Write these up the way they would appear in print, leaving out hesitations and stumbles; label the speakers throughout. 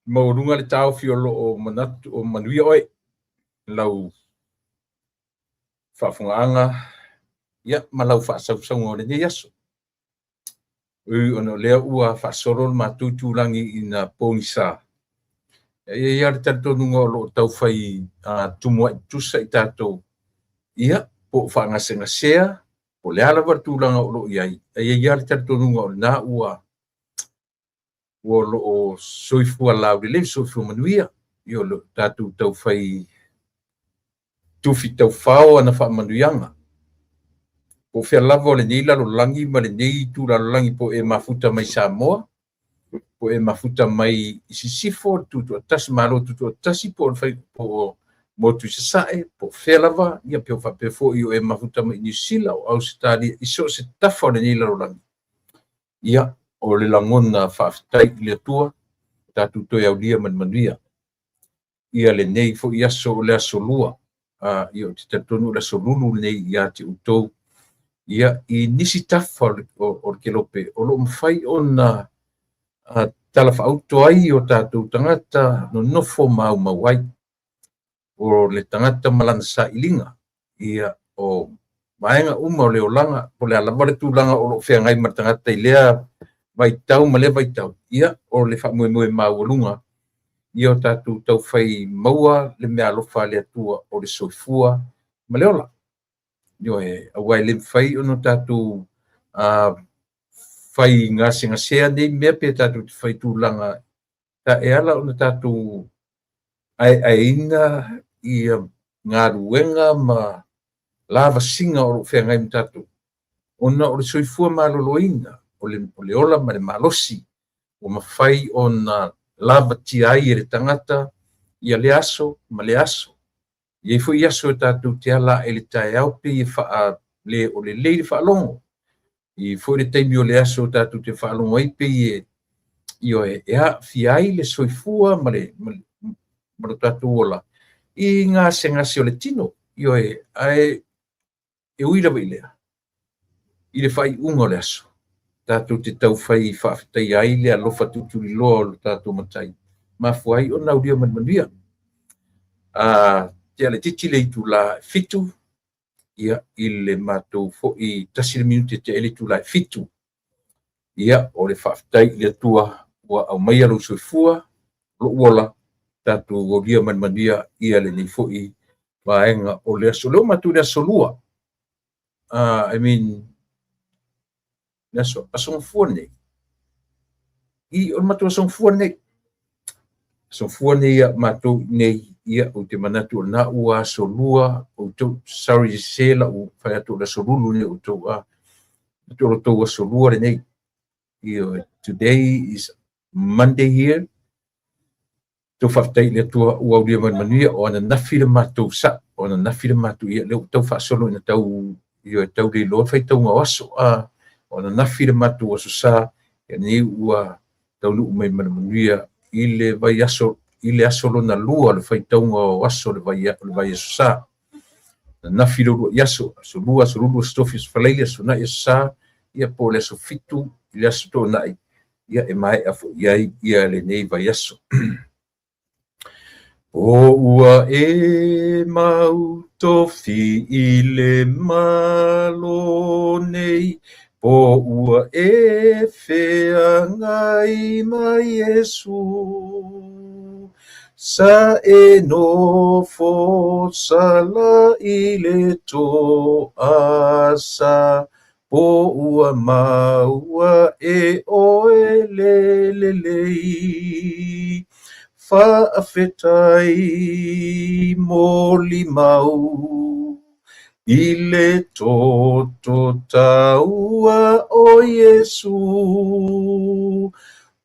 Speaker 1: Maualuga le taofi o lo o manatu o manuia oe lau faafofogaaga ia ma lau faasausauga o lenei aso. Ui ona o lea ua faasolo le matou itulagi ina pogisa, e i ai lava le talitonuga o lo o taufai tumuai tutusa i tatou, ia, po o faagasegasea, po o le a lava le tulaga o lo o i ai, ae i ai lava le talitonuga o lena ua o lo o soifua laulelei, soifua manuia, ia o lo o tatou taufai tufi taufao ana faamanuiaga. Po o fea lava o lenei lalolagi ma lenei itu lalolagi, po o e mafuta mai Samoa, po o e mafuta mai i Sisifo, le Tutoatasi, Malo Tutoatasi, po o le fai, po o Motu i Sasae, po o fea lava, ia pe o faapea foi o e mafuta mai i Niu Sila, o Ausetalia, i so o se tafa o lenei lalolagi. Ia, o le lagona faafetai i le Atua, tatou toe aulia ma le manuia ia lenei foi aso o le aso lua. Ia, ou te talitonu o le aso lulu lenei ia te outou. Ia, i nisi tafa o le kelope o lo o mafai ona talafaauto ai o tatou tagata nonofo maumau ai. O le tagata ma lana sailiga, ia, o vaega uma o le olaga, po o le a lava le tulaga o lo o feagai ma le tagata i lea vaitau ma lea vaitau, ia, o le faamoemoe maualuga ia o tatou taufai maua le meaalofa a le Atua o le soifua ma le ola. Ioe, aua e le mafai ona tatou fai gasegasea nei mea pe tatou te fai tulaga e ala ona tatou aeaeina ia galuega ma lavasiga o lo o feagai ma tatou, ona o le soifua maloloina, o le ola ma le malosi ua mafai ona lavatia ai e le tagata ia lea aso ma lea aso. E i ai foi aso e tatou te ala ae i le taeao pei e faale o lelei le faalogo. E i ai foi le taimi o le aso tatou te faalogo ai pei e, ioe, e aafia ai le soifua ma le ma lo tatou ola i gasegase o le tino. Ioe, ae e ui lava i lea, i le faaiuga o le aso, tatou te taufai faafetaia ai le alofa tulituliloa o lo tatou Matai, mafua ai ona aulia ma le manuia. Tea laitiiti le itula e 7, ia, i le matou foi 1 le minute tea ai le itula e 7. Ia, o le faafetai i le Atua ua aumaia lou soifua, lou ola, tatou aulia ma le manuia ia lenei foi vaega o le aso. O lea ua matou i le aso lua, I mean, le aso, aso Gafua lenei. I, o le matou aso Gafua lenei. Aso Gafua lenei ia matou nei, ia, ou te manatu o lena ua aso lua, outou, sorry se lau fai atu o le aso lulu lenei outou, atu o lo outou aso lua lenei. Ioe, today is Monday here. Tau faafetai i le Atua ua aulia mai le manuia, o ananafi le matou sa, o ananafi le matou, ia, lea ua tau faasolo ina tau, ioe, tau le iloa le faitauga o aso, o ananafi le matou aso sa, ia lenei ua taunuu mai ma le manuia i le vaiaso, i le aso lona lua o le faitauga o aso o le vaiaso sa. Ananafi le uluai aso, aso lua, aso lulu, aso tofi, aso faraile, aso toonai, aso sa, ia po o le aso 7 i le aso toonai, ia e maea foi ai ia lenei vaiaso. Po ua e mau tofi i le Malo nei, po ua e feagai ma Iesu, sa e nofo sala i le toasa, po ua maua e oe le lelei, faafetai molimau i le toto taua o Iesu,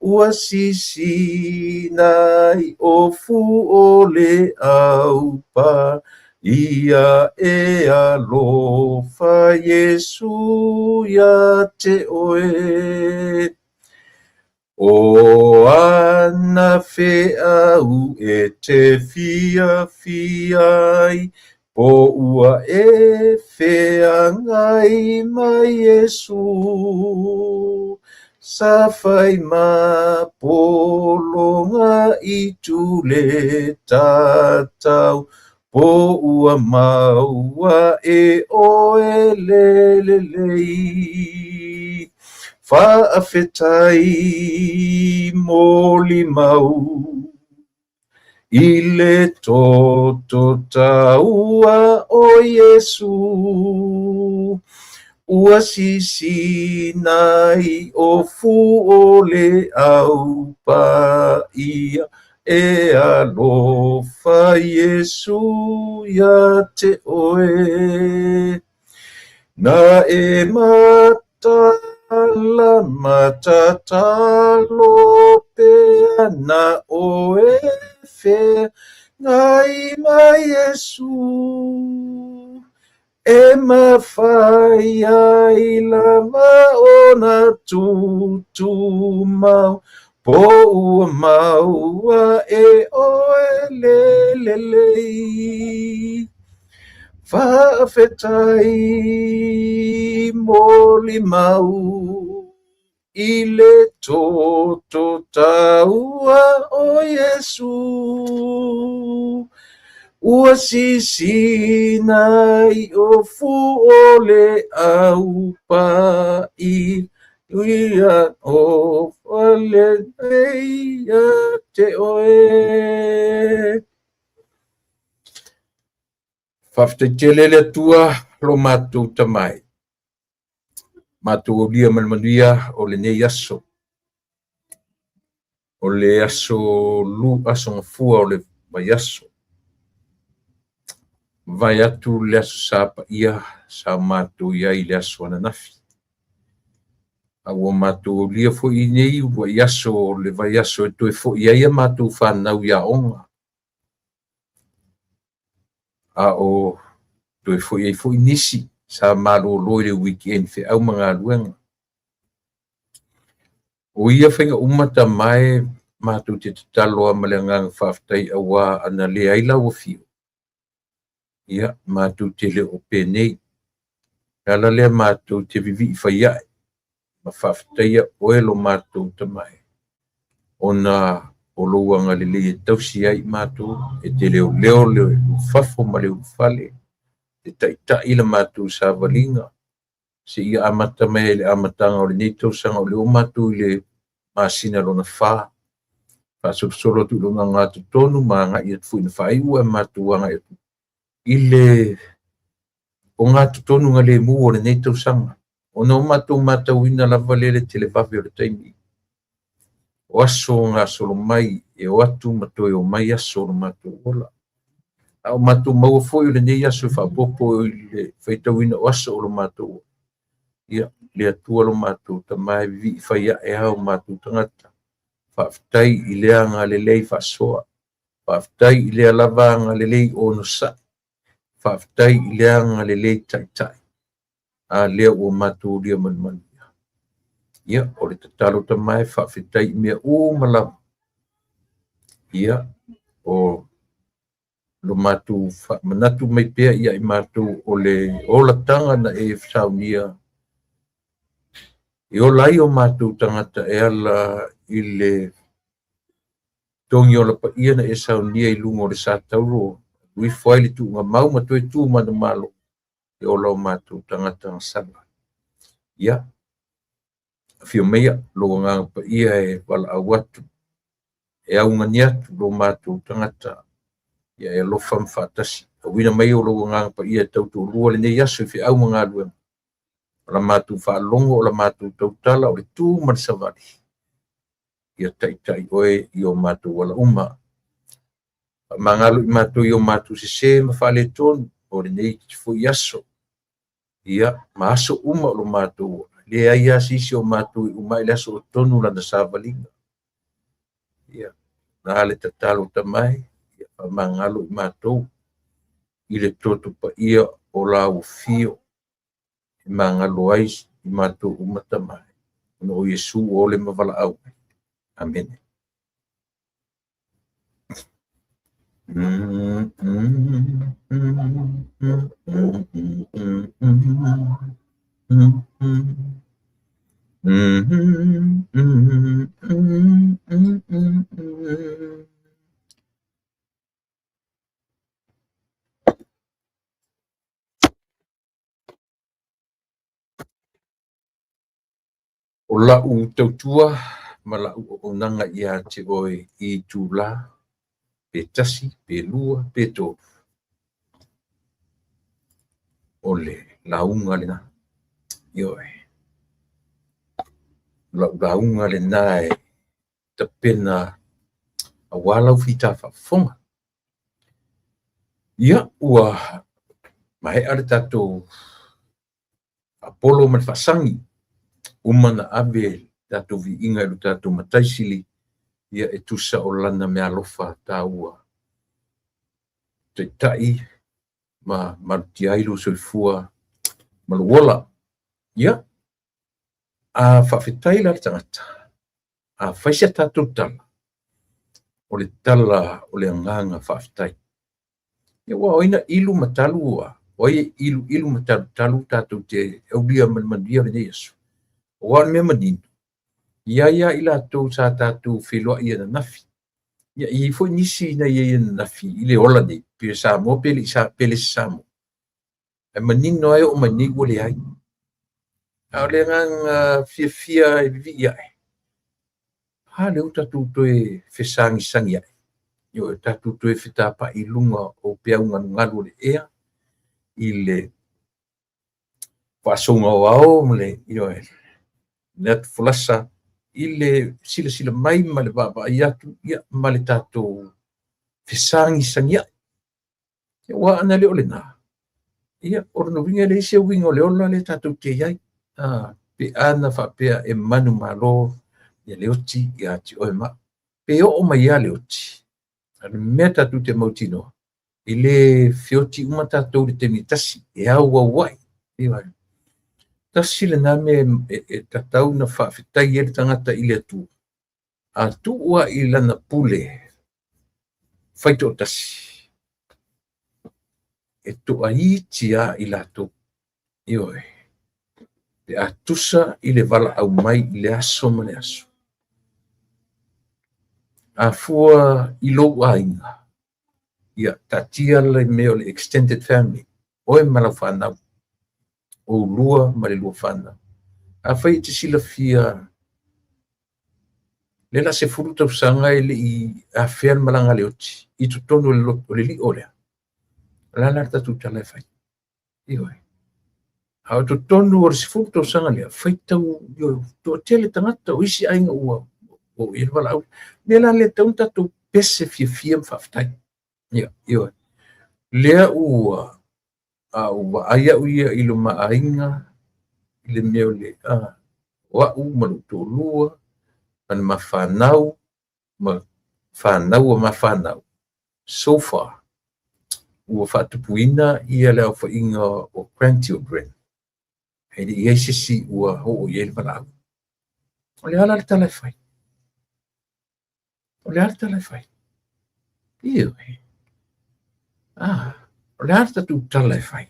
Speaker 1: ua sisina ai ofu o le aupa, ia e alofa Iesu ia te oe. O ana feau e te fiafia ai, po ua e feagai ma Iesu. Sa fai ma pologa i tu le tatau po ua maua e oe le lelei. Faafetai molimau i le toto taua o Iesu. Ua sisina i o fu o le au paia e alofa Iesu ia te oe. Na e matala matatalo pea na oe feagai ma Iesu. E mafai ai lava ona tutumau po ua maua e oe le lelei. Faafetai molimau i le toto taua o Iesu. Ua sisina i o fu o le au paia ia o fale ia te oe. Faafetai tele le Atua lo matou tamai. Matou aulia ma le manuia o lenei aso. O le aso lu aso gafua o le vaiaso. Vai atu le aso sa paia sa matou iai le aso ananafi. A ua matou aulia foi nei uluai aso o le vaiaso e toe fo'i ai a matou fanau i aoga. A o toe fo'i ai foi nisi sa malolo i le weekend feau ma galuega. O ia faiga uma tamae matou te tatalo lava ma le agaga faafetai auā ana leai lau afio. Ia, matou te le o penei. Le ala lea matou te vivii fai ae ma faafetaia oe lo matou tamae ona o lou agalelei e tausi ai matou e te leoleo le ulufafo ma le ulufale e taitai la matou savaliga seia amata mai ai le amataga o lenei tausaga o lea ua matou i le masina lona 4. Faasolosolo atu i lona gatotonu ma agai atu foi ina faaiu ae matou agai atu i le ogatotonu lemu o lenei tausaga. Ona o matou matauina lava lea le televave o le taimi. O aso gasolo mai e o atu ma toe o mai aso o le matou ola. A o matou maua foi o lenei aso e faaopoopo i le faitauina o aso o le matou ola. Ia, le Atua lo matou tamae vivii fai ae a o matou tagata. Faafetai i le agalelei faasoa. Faafetai i lea lava agalelei onosai. Faafetai i le agalelei taitai. A lea ua matou aulia ma le manuia. Ia, o le tatalo tamae faafetai i mea uma lava. Ia, o lo matou manatu mai pea ia i matou o le olataga na e saunia. E ola ai o matou tagata e ala i le togi o la paia na e saunia i luga o le sa tauro. Uifo ai le tuuga mau ma toe tu manumalo e ola o matou tagata gasala. Ia, afio maia lou agaga paia e valaau atu, e augani atu lo matou tagata. Ia e alofa ma faatasi. Auina mai o lou agaga paia e tautoalua lenei aso i feau ma galuega. O la matou faalogo, o la matou tautala, o le tu ma le savali. Ia taitai oe i o matou ala uma. Faamagalo i matou i o matou sese ma faaletonu o lenei foi aso. Ia, ma aso uma o lo matou ola. Leai lava se isi o matou e uma ai le aso o tonu lana savaliga. Ia, na le tatalo tamae, ia faamagalo i matou i le toto paia o lau afio e magalo ai i matou uma tamae. Ona o Iesu o le ma valaau. Amene. O lau tautua ma lau auaunaga ia te oe i itulā, pe tasi, pe lua, pe tolu, o le lauga lena. Ioe. O lau lauga lena e tapena aua lau fita faafofoga. Ia, ua maea le tatou faapolo ma le faasagi, uma na ave tatou viiga i lo tatou Matai Sili, ia e tusa o lana meaalofa taua taitai ma malutia ai lou soifua ma lou ola. Ia, a faafetai la le tagata, a fai se tatou tala, o le tala o le agaga faafetai. Ia aua o ai na ilu ma talu ua, o ai e iluilu ma talutalu tatou te aulia ma le manuia lenei aso. Aua o le mea manino, e i ai lava i latou sa tatou feiloai ananafi. Ia e i ai foi nisi na i ai ananafi i le ola nei, pe Samoa pe le pe le Samoa. Ae manino lava e oo mai nei ua leai. A o le agaga fiafia e vivii ae, a lea ua tatou toe fesagisagi ai, ioe, tatou toe fetapai i luga o peau galugalu o le ea i le faasouga o ao ma le, ioe, le atufolasa i le silasila mai ma le vaavaai atu, ia, ma le tatou fesagisagiai. Aua ana le o lena, ia, o lona uiga e leai se uiga o le ola lea tatou te i ai. Pe ana faapea e manumalo ia le oti ia te oe ma au. Pe oo mai lava le oti, a o le mea tatou te mautinoa, e le feoti uma tatou i le taimi e tasi, e auauai. Ioe. Tasi lena mea e tatau ona faafetai ai le tagata i le Atua, a tuu lava i lana pule faitoatasi, e toaiti lava i latou. Ioe. Pe a tusa i le valaau mai i le aso ma le aso. A fua i lou aiga, ia taatia le mea o le extended family, oe ma lau fanau, oulua ma le lua fanau. Afai e te silafia lea la 10 tausaga e le i afea le malaga a le oti i totonu o le lio lea, o le a la le tatou tala e fai? Ioe. A o totonu o le 10 tausaga lea, faitau toatele tagata o isi aiga ua oo i ai le valaau. Mea la lea e tatau ona tatou pese fiafia ma faafetai. Ia, ioe. Lea ua a ou vaai au ia i lo ma aiga, i le mea o le o au ma lou toalua, ma le ma fanau, ma fanau a ma fanau, so far, ua faatupuina ia le aofaiga o grandchildren, e le i ai se isi ua oo i ai le valaau. O le a la le tala e fai? O le a le tala e fai? Ioe. Ah, o le a le tatou tala e fai?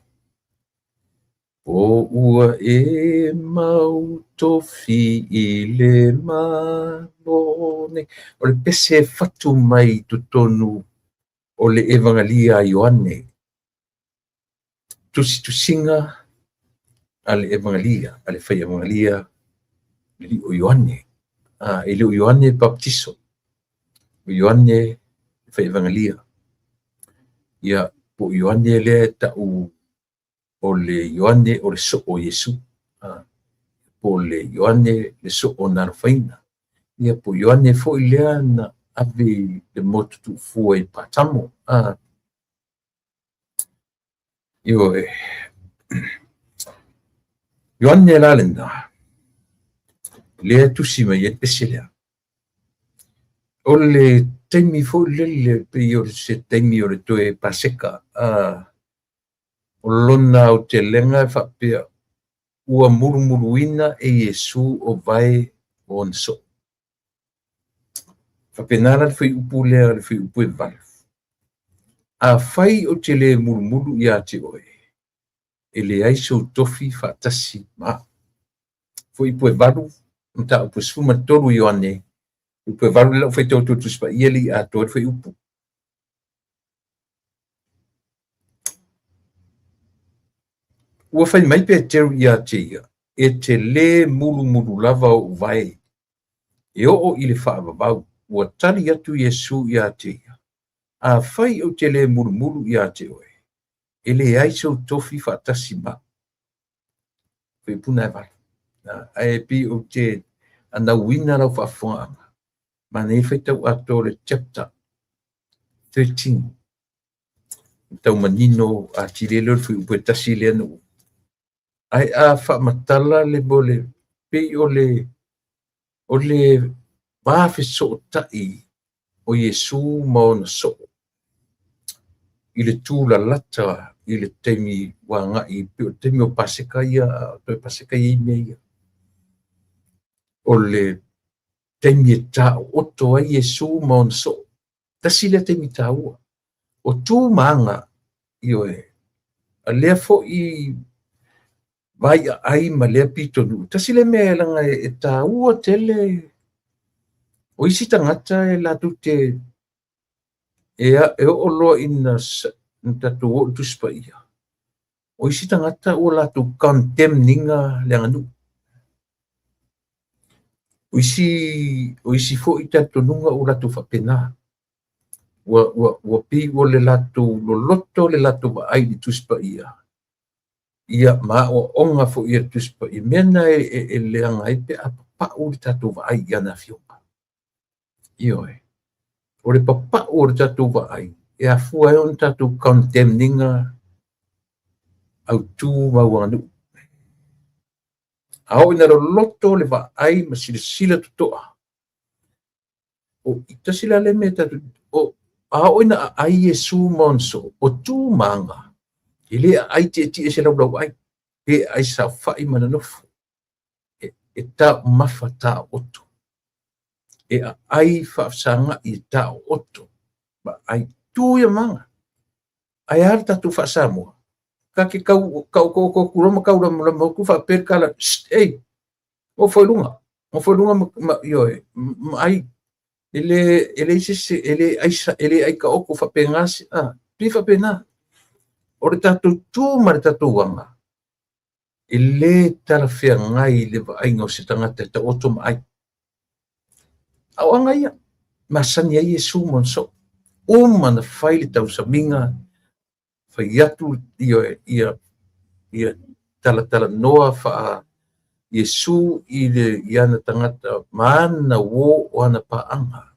Speaker 1: O ua e mau tofi i le Malo nei. O le pese e fatu mai i totonu o le Evagalia a Ioane, tusitusiga a le Evagalia, a le fai Evagalia le alii o Ioane. E le o Ioane Baptiso, o Ioane le fai Evagalia. Ia, po o Ioane lea e tau o le Ioane o le soo o Iesu. Po o le Ioane le soo na alofaina. Ia, po o Ioane foi lea na ave i le motu tuufua i Patamo. Ioe. Ioane la lena, lea e tusi mai ai le pese lea. O le taimi foi lele pei o se taimi o le toe Paseka, o lona aotelega e faapea ua mulumuluina e Iesu o vae o ona soo. Faapena la le fuaiupu lea, le fuaiupu e 8. Afai ou te le mulumulu ia te oe, e leai sou tofi faatasi ma au. Fuaiupu e 8, Mataupu e 13 o Ioane, upu e 8 le lau faitau atu i le Tusi Paia e le i atoa ai le fuaiupu. Ua fai mai Peteru ia te ia, E te lē mulumulu lava ou vae, e oo i le faavavau. Ua tali atu Iesu ia te ia, Afai ou te lē mulumulu ia te oe, e leai sou tofi faatasi ma au. Fuaiupu na e 8. Ae pei ou te anauina lau faafofogaaga, manaia faitau atoa le chapter 13. Tau manino atili ai lea o le fuaiupu e tasi lea na ou. Ae a faamatala le mea o le pei o le va fesootai o Iesu ma ona soo i le tulalata i le taimi ua agai pei o le taimi o Paseka ia, toe Paseka ia i mea ia. O le taimi e taooto ai Iesu ma ona soo. Tasi lea taimi taua. O tu ma aga, ioe, a lea foi vaiaai ma lea pitonuu, tasi lea mea leaga e taua tele. O isi tagata e latou te e oo loa ina tatou oo i le Tusi Paia, o isi tagata ua latou condemn ina le aganuu. O isi foi talitonuga ua latou faapena. Ua pei ua le latou loloto le latou vaai i le Tusi Paia, ia ma aoaoga foi a le Tusi Paia. Mea na e leaga ai pe a papau le tatou vaai i ana afioga. Ioe. O le papau o le tatou vaai e afua ai ona tatou condemn ina autu ma auaganuu. A oo ina loloto le vaai ma silasila totoa, o tasi la lea mea tatou, o a oo ina aai Iesu ma ona soo, o tu ma aga, e le aai tietie i se laulauai, pe aai saofai ma nonofo, e taumafa taooto, e aai faafesagai e taooto ma aai tu ia ma aga. Ae a le tatou faa-Samoa? Ta te tau taotooto atu loa ma taulamolamo atu faapea le tala, ei, nofo i luga, nofo i luga ma, ioe, ma ai. E le, e leai se isi, e le ai, e le ai taoto faapena, pei faapena. O le tatou tu ma le tatou aga, e lē talafeagai i le vaaiga o se tagata e taoto ma ai. A o aga ia, masani ai Iesu ma ona soo. Uma na fai le tausamiga, fai atu ia, ia, ia talatalanoa faa Iesu i le i ana tagata ma ana uō o ana paaga.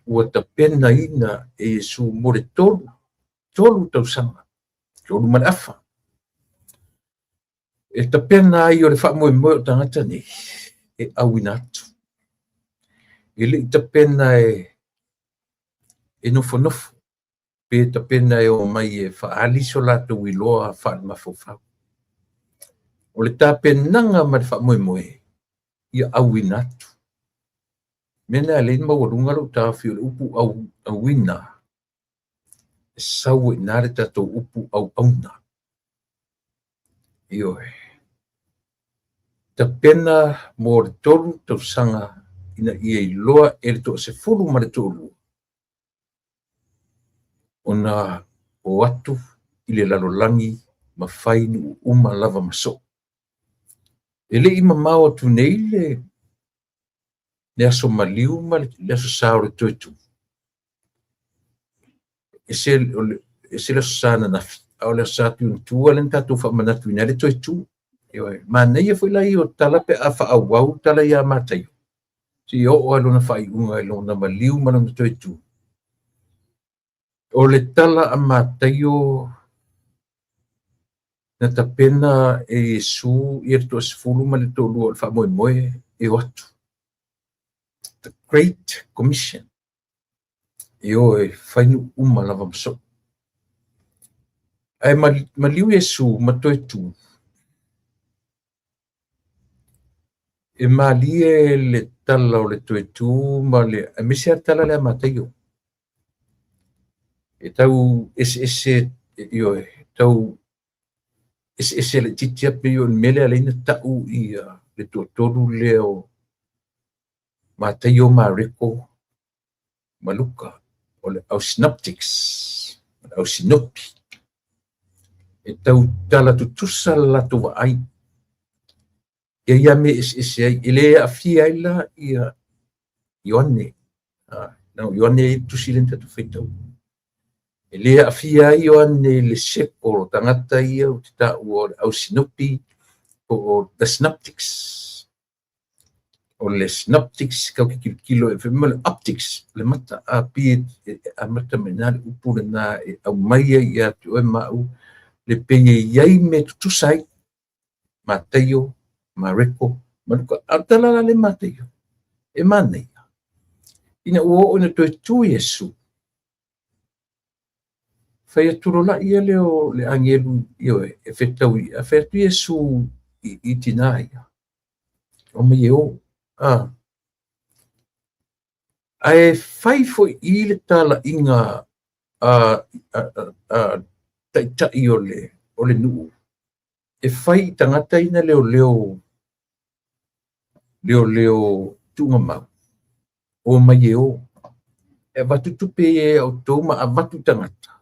Speaker 1: Ua tapenaina e Iesu mo le 3 tausaga, 3 ma le afa. E tapena ai o le faamoemoe o tagata nei e auina atu. E le i tapena e nofonofo pe tapena e omai e faaali so latou iloa faalemafaufau. O le tapenaga ma le faamoemoe ia auina atu. Mea na e ala ai ona maualuga lou taofi o le upu auina, e sau ai i ina le tatou upu auauna. Ioe. Tapena mo le 3 tausaga ina ia iloa e le 12 ona o atu i le lalolagi ma fai nuu uma lava ma soo. E le i mamao atu nei le aso maliu ma le aso sa o le toe tu. Ese le aso sa ananafi, a o le aso sa atu i ona tua lea na tatou faamanatuina ai le toe tu. Ioe, manaia foi la ia o tala pe a faaauau tala ia Mataio, seia oo lava i lona faaiuga i lona maliu ma lona toe tu. O le tala a Mataio na tapena e Iesu ia le 12 o le faamoemoe e o atu. The Great Commission. E o e fai nuu uma lava ma soo. Ae maliu Iesu ma toe tu, e malie le tala o le toe tu ma le, aemaise lava le tala lea a Mataio. E tau eseese, ioe, tau eseese laitiiti lava pei o le mea lea e ala ai ona tau ia le toatolu lea o Mataio, Mareko ma Luka, o le au Synoptics, o le au Sinopi, e tautala tutusa le latou vaai ia ia mea eseese ai, e le aafia ai la ia Ioane. Leaga o Ioane e i ai le tusi lea na tatou faitau. E le aafia ai Ioane i le seko o tagata ia ou te taua o le au Sinopi po o the Synoptics. O le Synoptics kau te tilotilo e fai mai o le optics, le mata a pei e amata mai i ina le upu lena e aumai ai ia te oe ma au le pei e i ai mea e tutusa ai Mataio, Mareko ma Luka. A o le tala la lea Mataio, e manaia ina ua oo ina toe tu Iesu, fai atu loa laia lea o le agelu, ioe, e fetau i, a fai atu Iesu i tinā ia, omai e o. Ae fai foi i le talaiga a taitai o le nuu e fai i tagata ia na leoleo leoleo tuugamau, omai e o, e avatu tupe ia ia outou ma avatu i tagata,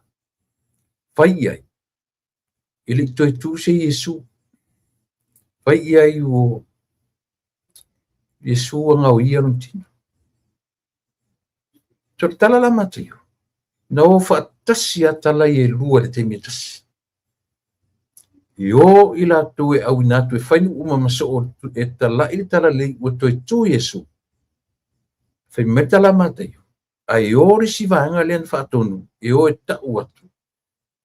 Speaker 1: fai i ai, e le i toe tu se Iesu, fai i ai ua Iesu ua gaoia lona tino. So le tala la Mataio, na o faatasi lava tala ia e lua i le taimi e tasi. I o i latou e auina atu e fai nuu uma ma soo e tala'i le talalelei ua toe tu Iesu. Fai mai le tala a Mataio, ae o le isi vaega lea na faatonu e o e ta'u atu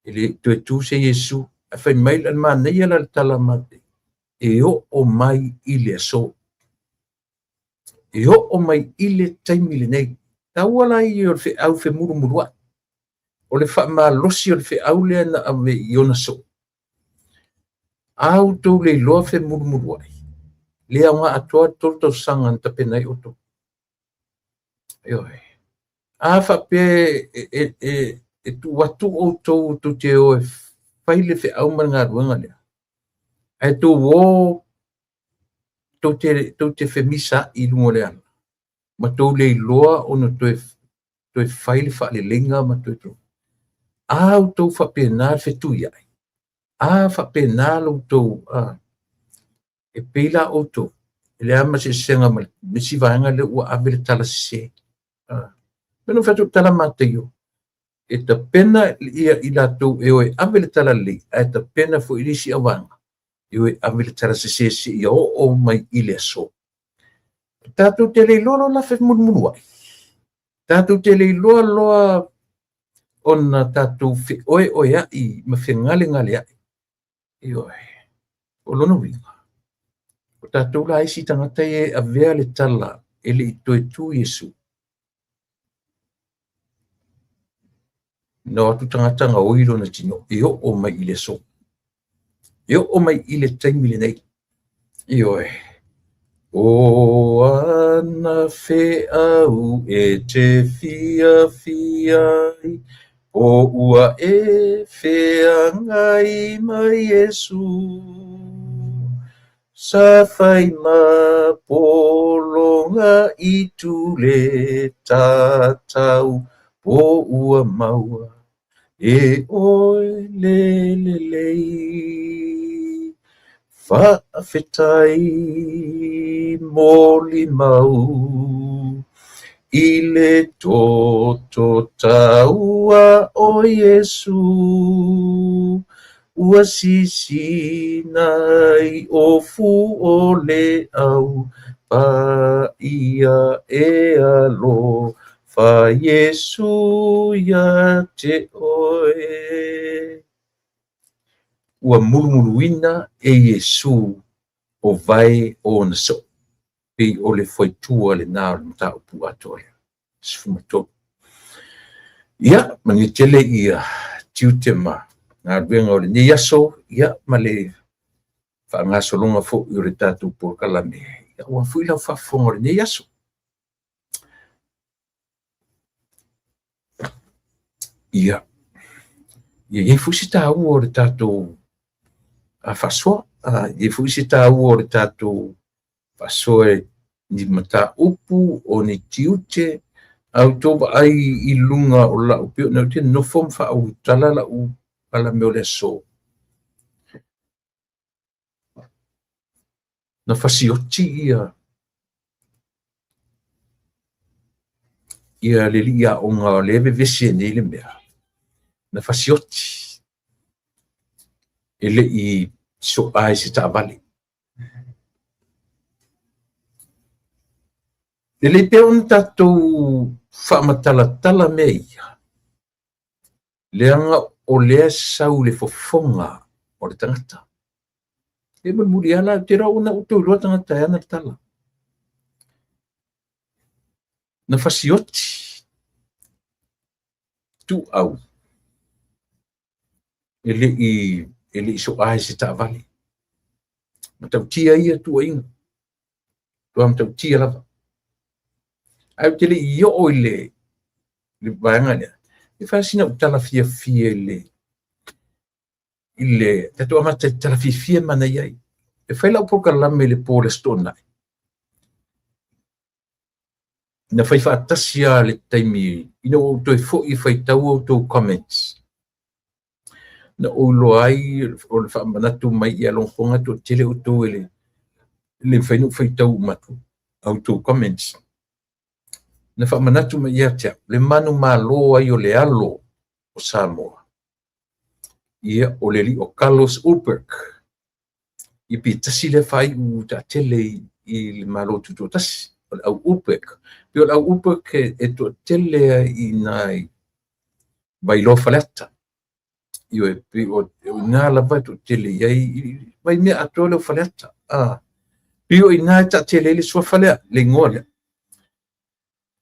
Speaker 1: e le i toe tu se Iesu. Ae fai mai le manaia la le tala a Mataio, e oo mai i le aso. E oo mai i le taimi lenei. Taua la ia o le feau femulumulua'i, o le faamalosi o le feau lea na ave i ona soo. A outou le iloa femulumulua'i, le aoga atoa le 3 tausaga na tapena ai outou. Ioe. A faapea e tuu atu outou tou te o e fai le feau ma le galuega lea, ae tou o tou te femisaai i luga o le ala, ma tou le iloa ona toe fai le faaleleiga ma toe. A outou faapena le fetuiai, a faapena lo outou, e pei la outou, e leai ma se eseesega ma le isi vaega lea ua ave le tala sese. Pei ona fai atu le tala Mataio, e tapena ia i latou e o e ave le tala lelei, ae tapena foi i le isi auvaega e o e ave le tala sese seia oo mai i le aso. Tatou te le iloa loa la femulumuluai, tatou te le iloa loa ona tatou feoeoea'i ma fegalegalea'i. Ioe. O lona uiga, o tatou la isi tagata ia e avea le tala e le i toe tu Iesu. Na o atu tagata gaoi lona tino e oo mai i le aso. E oo mai i le taimi lenei. Ioe. O ana feau e te fiafia ai, po ua e feagai ma Iesu. Sa fai ma pologa i tu le tatau, po ua maua e oe le lelei. Faafetai molimau i le toto taua o Iesu, ua sisina ai ofu o le au paia e alofa Iesu ia te oe. Ua mulumuluina e Iesu o vae o ona soo, pei o le fuaitua lena o le mataupu atoa lea. 13. Ia, manuia tele ia tiute ma galuega o lenei aso, ia ma le faagasologa foi o le tatou polokalame, ia aua foi lau faafofoga o lenei aso. Ia, ia i ai foi se taua o le tatou faasoa, ia i ai foi se taua o le tatou faasoa i ni mataupu o ni tiute, a outou vaai i luga o lau, pei ona ou te nofo ma faaulutala lau alamea o le aso. Na fasioti ia le alii aoga o lea e vevesi ai nei le mea, na fasioti e le i soa i se taavale. Lelei pea ona tatou faamatalatala mea ia, leaga o lea e sau le fofoga o le tagata. E mulimuli lava la, ou te iloa ua outou iloa tagata e ana le tala. Na fasioti Tuuau e le i soa i se taavale. Matautia ia tuuaiga, matua matautia lava. Ae ou te le i oo i le vaega lea, e fai sina ou tala fiafia i le tatou amata i tala fiafia e manaia ai. E fai lau polokalame i le po o le Aso Toonai, na fai faatasi lava le taimi ina ua ou toe foi e faitau a outou comments, na ou iloa ai o le faamanatu mai ia Logofoga e toatele outou e le mafai ona ou faitau uma atu a outou comments. Na faamanatu mai ia te au le manumalo ai o le alo o Samoa, ia o le alii o Carlos Ulberg, ia pe tasi lea faaiu taatele i le Malo Tutoatasi, o le au Ulberg. Pei o le au Ulberg e toatele i nai Vailoa Faleata. Ioe, pei o ina lava e toatele i ai Vaimea atoa le au Faleata. Pei o ina e taatele ai le suafa lea, le igoa lea.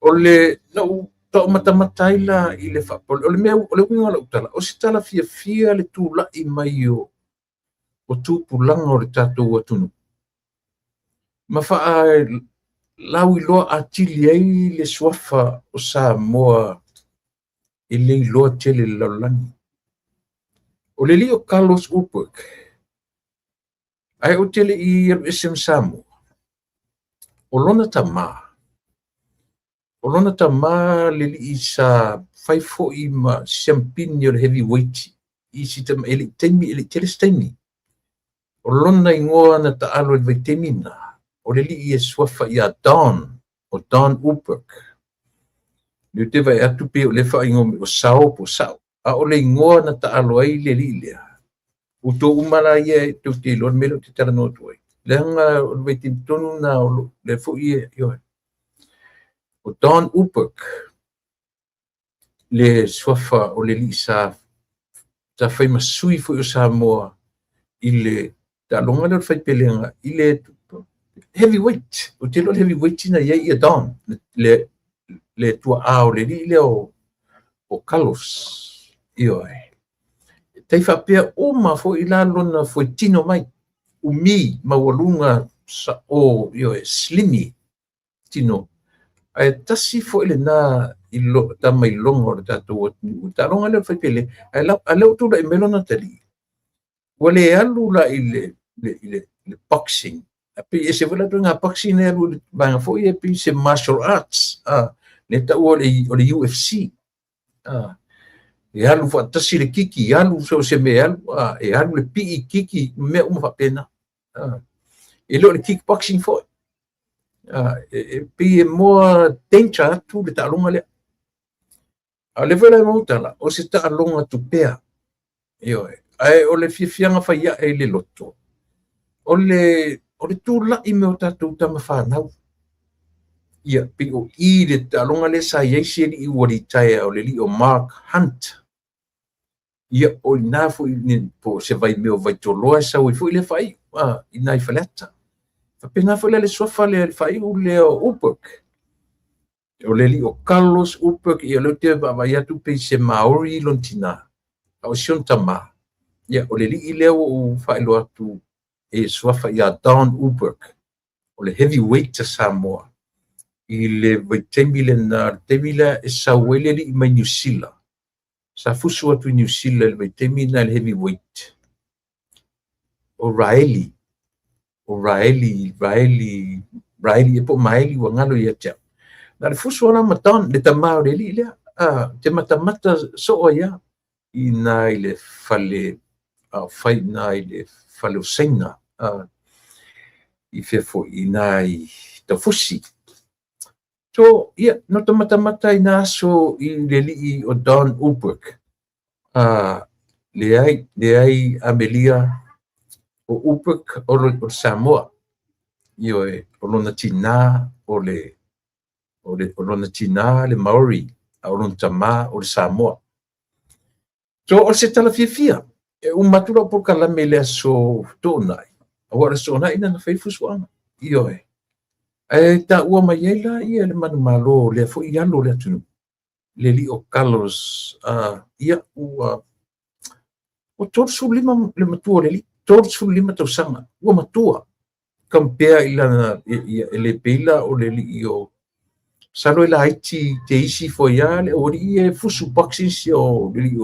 Speaker 1: O le na ou taumatamata ai la i le o le mea o le uiga o lau tala, o se tala fiafia le tula'i mai o tupulaga o le tatou atunuu ma faalauiloa atili ai le suafa o Samoa e le iloa tele i le lalolagi. O le alii o Carlos Ulberg, ae ou te le i alu ese ma Samoa, o lona tama le alii sa fai foi ma siampini o le heavyweight i si tama e le i tele se taimi. O lona igoa na taalo i le vaitaimi na, o le alii e suafa ia Don, o Don Ulberg. Le te vaai atu pe o le faaigoa mai o Sao po o Sao, a o le igoa na taalo ai le alii lea. Outou uma la ia e tou te iloa le mea lea ou te talanoa atu ai. Leaga o le vaitaimi tonu na o lea foi e, ioe. O Don Ulberg, le suafa o le alii sa fai ma sui foi o Samoa i le taaloga lea o le faipelega i le heavyweight. Ou te iloa le heavyweight na i ai ia Don, le tuaa o le alii lea o Carlos. Ioe. Tai faapea uma foi la lona fuetino mai, umi, maualuga, sa'o, ioe, slimy tino. Ae tasi foi lena tamailoga o le tatou atunuu. Taaloga lea o le faipele, ae lea ua tulai mai lona atalii, ua le alu la i le boxing. Pei ese foi la ituaiga boxing lea alu i le vaega foi e pei se martial arts, le taua o le UFC. E alu faatasi le kiki, alu so se mea e alu, e alu le pii kiki, mea uma faapena. E le o le kickboxing foi. E pei e more danger atu le taaloga lea. A o le foi la e mautala, o se taaloga tupea. Ioe. Ae o le fiafiaga fai ae i le loto, o le tula'i mai o tatou tamafanau. Ia, pei o i le taaloga lea sa i ai se alii ua litaea o le alii o Mark Hunt. Ia, o ina foi po o se vaimea o Vaitoloa e sau ai foi lea faaiu, ina i Faleata. Faapena foi la le suafa lea, le faaiu lea o Ulberg. O le alii o Carlos Ulberg, ia lea ou te vaavaai atu pei se Maori lona tina, a o si ona tama. Ia, o le alii lea ua ou faailoa atu e suafa ia Don Ulberg, o le heavyweight a Samoa. I le vaitaimi lena, le taimi lea e sau ai le alii mai Niu Sila. Sa fusu atu i Niu Sila i le vaitaimi lena i le heavyweight. O Raeli, Riley e po Maeli ua galo ia te au. Na le fusu ala ma Don, le tama o le alii lea, te matamata soo ai lava i ina i le fale, a o fai i ina i le fale o Saina, i fea foi, i ina i Taufusi. So, ia, na ta matamata i nā aso i le alii o Don Ulbrich. Leai, leai Amelia, o Ulbrich o le Samoa. Ioe, o lona tinā o le o lona tinā le Maori, a o lona tamā o le Samoa. So, o se tala fiafia, e uma atu lau polokalame i le aso Toonai, aua o le aso Toonai na fai fuafuaga. Ioe. Ae taua mai ai la ia le manumalo lea foi i alo o le atunuu, le alii o Carlos, ia, ua 35 le matua o le alii, 35 tausaga, ua matua. Compare i lana, e le pei la o le alii o masalo e laiti te isi foi lava le aualii ia e fusu boxing sia o le alii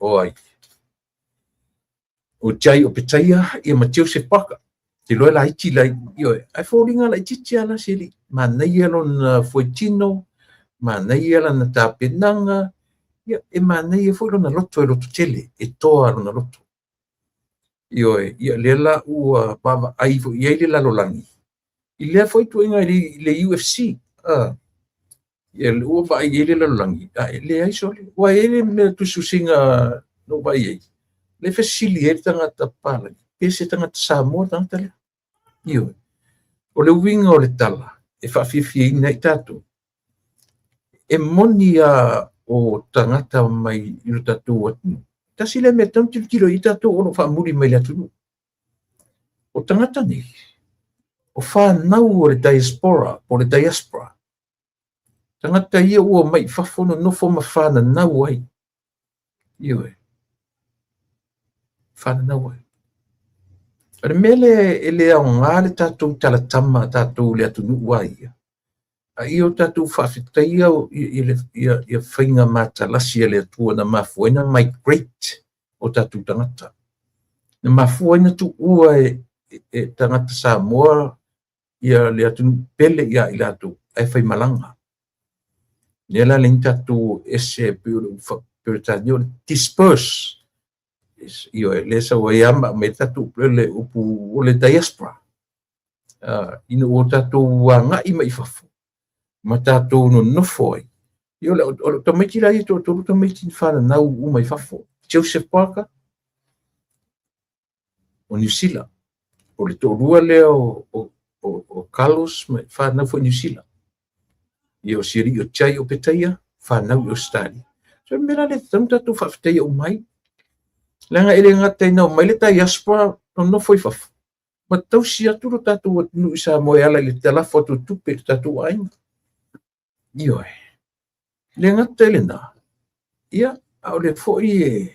Speaker 1: o ai o Jai Opetaia ia ma Joseph Parker. Te iloa e laiti la ioe, ae foliga laitiiti lava la se alii. Manaia lona fuaitino, manaia lana tapenaga, ia e manaia foi lona loto e loto tele, e toa lona loto. Ioe, ia lea la ua vaavaai foi i ai le lalolagi i lea foi ituaiga i le UFC. Ia ua vaai i ai le lalolagi, a e leai sole. Ua i ai le mea tusitusiga na ou vaai ai, lea e fesili ai le tagata palagi, pe se tagata Samoa le tagata lea. Ioe. O le uiga o le tala e faafiafiaina ai tatou, e moni lava o tagata mai i lo tatou atunuu. Tasi lea mea e tatau ona tilotilo i ai tatou o lo o faamuli mai le atunuu. O tagata nei, o fanau o le diaspora, po o le diaspora. Tagata ia ua omai i fafo nonofo ma fananau ai. Ioe. Fananau ai. O le mea lea e le aoga le tatou talatama tatou i le atunuu a ia, a ia o tatou faafetaia ia faiga matalasi a le Atua na mafua ai na migrate o tatou tagata. Na mafua ai na tuua e tagata Samoa ia le atunuu pele ia i latou ae faimalaga. Lea la le tatou ese pei o le Peretania o le disperse. Ioe, lea sau ai lava ma aumai tatou le upu o le diaspora. Ina ua tatou agai mai i fafo ma tatou nonofo ai. Ia, o le tamaiti la ia toatolu tamaiti na fananau uma i fafo. Joseph Parker o Niu Sila. O le toalua lea o Carlos ma fanau foi Niu Sila. Ia o si alii o Jai Opetaia, fanau i Australia. So le mea la lea e tatau ona tatou faafetaia uma ai. Leaga e le gata ina omai le diaspora nonofo i fafo, ma tausi atu lo tatou atunuu i Samoa e ala i le talafo atu o tupe i lo tatou aiga. Ioe. Le gata i lena, ia, a o lea foi e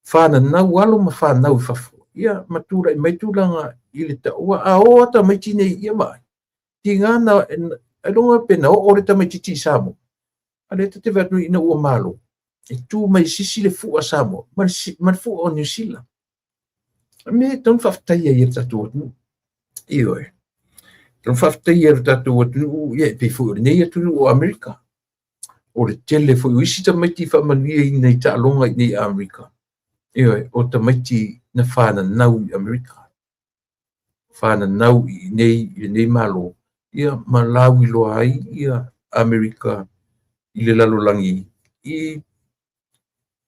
Speaker 1: fananau alo ma fanau i fafo, ia, ma tulai mai tulaga i le taua, a o lava tamaiti nei, ia vaai, tiga na, ailoga pe na oo le tamaitiiti i Samoa, a lea ta te vaai atu ina ua malo, e tu mai sisi le fua Samoa ma le fua o Niu Sila. O le mea e tatau ona faafetaia ai e le tatou atunuu. Ioe. Tatau ona faafetaia e le tatou atunuu, ia e pei foi o lenei atunuu o Amerika. O le tele foi o isi tamaiti faamanuiaina i taaloga i nei Amerika. Ioe, o tamaiti na fananau i Amerika. Fananau i nei i lenei Malo, ia ma lauiloa ai ia Amerika i le lalolagi i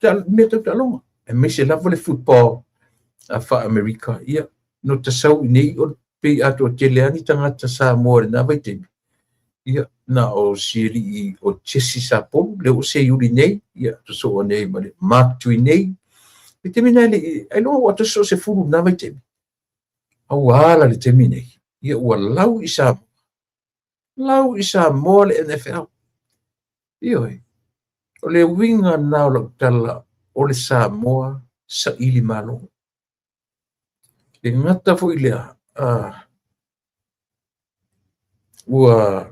Speaker 1: mea tau taaloga, aemaise lava le football a faa-Amerika. Ia, no ta sau i nei, o pei atoa tele lava ni tagata Samoa i lena vaitaimi. Ia, na o si alii o Jesse Sapolu, lea ua seiuli nei, ia, sosoo nei ma le Mark Tuinei. Le taimi na le i, ailoga ua atoa so o se fulu i lena vaitaimi. A ua ala le taimi nei, ia ua lau i Samoa. Lau i Samoa le NFL. Ioe. O le uiga lena o lau tala o le Samoa saili malo. Le gata foi lea, ua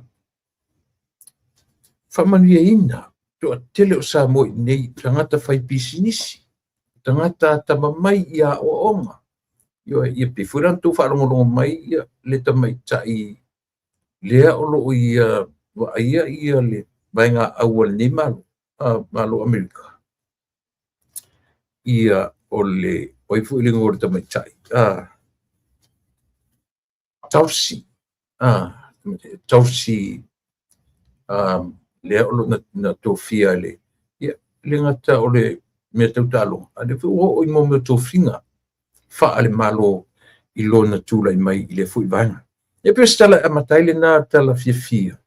Speaker 1: faamanuiaina toatele o Samoa i nei, tagata fai pisinisi, tagata atamamai i aoaoga. Ioe, ia pei foi la ona outou faalogologo mai ia le tamaitai lea o lo o ia vaaia ia le vaegaau a lenei Malo, Malo o Amerika. Ia o le, o ai foi le igoa o le tamaitai? Tulsi, Tulsi lea o lo o na tofia le, ia, le gata o le mea tau taaloga, a o lea foi ua oo i mea o tofiga faale-Malo i lona tulai mai i lea foi vaega. E pei o se tala e amata ai lena tala fiafia,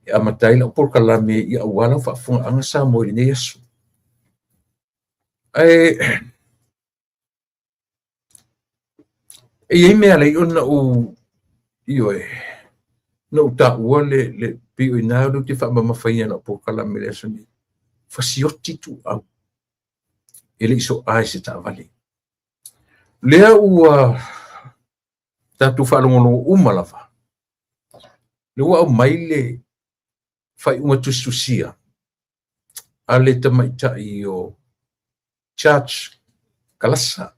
Speaker 1: e amata ai lau polokalame ia aua lau faafofogaaga Samoa i lenei aso. Ae e i ai mea e ala ai ona ou, ioe, na ou taua le, le pei o i ina lea ou te faamamafaina i lau polokalame i le aso nei, fasioti ituau e le i soa i se taavale. Lea ua tatou faalogologo uma lava, lea ua aumai le faaiuga tusitusia a le tamaitai o Judge Kalasa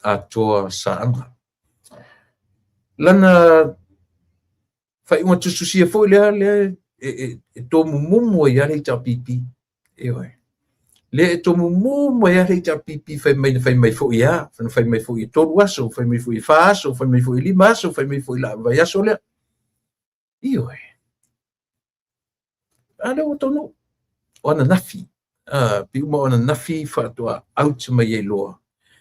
Speaker 1: Atoa Saaga. Lana faaiuga tusitusia foi lea lea e tomumumu ai lava le HRPP. Ioe. Lea e tomumumu ai lava le HRPP fai mai na fai mai foi e a, na fai mai foi e 3 aso, fai mai foi e 4 aso, fai mai foi e 5 aso, fai mai foi i le vaiaso lea. Ioe. A lea ua taunuu. O ananafi, pei uma o ananafi faatoa out mai ai loa.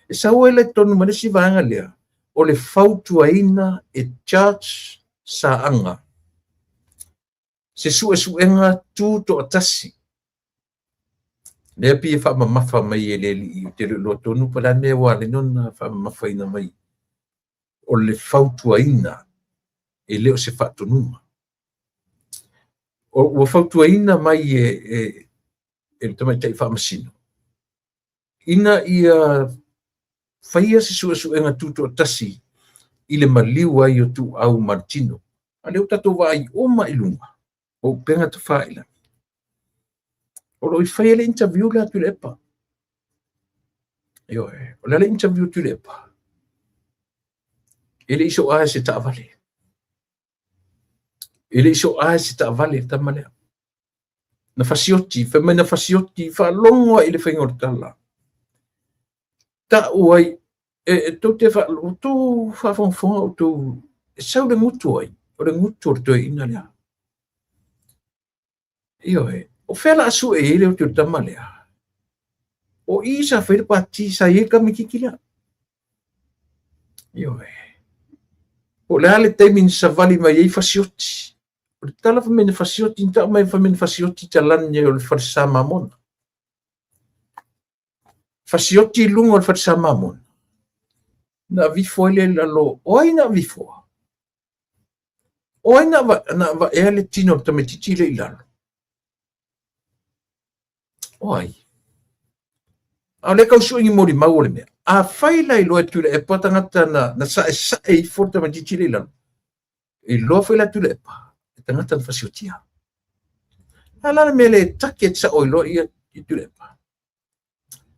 Speaker 1: E sau ai la i totonu ma le isi vaega lea, o le fautuaina e Judge Saaga se suesuega tutoatasi. Lea pei e faamamafa mai e le alii, ou te le o iloa tonu po o le a le mea ua ala ai ona faamamafaina mai o le fautuaina e le o se faatonuga. Ua fautuaina mai e le tamaitai faamasino ina ia faia se suesuega tutoatasi i le maliu ai o Tuuau ma le tino. A lea ua tatou vaai uma i luga o upega tafailagi. O lo o i faia le interview lea a Tuilaepa. Ioe, o le a le interview a Tuilaepa? E le i soa e se taavale. E le i soa e se taavale le tama lea. Na fasioti, fai mai na fasioti, faalogo ai i le faiga o le tala. Ta'u ai, e tou te outou faafogafoga outou, e sau le gutu ai, o le gutu o le toeaina lea. Ioe, o fea la a sue ai le oti o le tama lea? O i sa fai le pati, sa i ai le tamaitiiti lea. Ioe. Po o le a le taimi na savali mai ai fasioti. O le tala fai mai na fasioti, na ta'u mai fai mai na fasioti talane o le falesa Mamona. Fasioti i luga o le falesa Mamona. Na avifo ai lea i lalo. O ai na avifoa? O ai na avaea le tino o le tamaitiiti lea i lalo? O ai? A o lea tau sue ni molimau o le mea. Afai la iloa e Tuilaepa tagata na saesae ifo le tamaitiiti lea i lalo, iloa foi la Tuilaepa le tagata na fasiotia. A la le mea le take sao iloa ia Tuilaepa.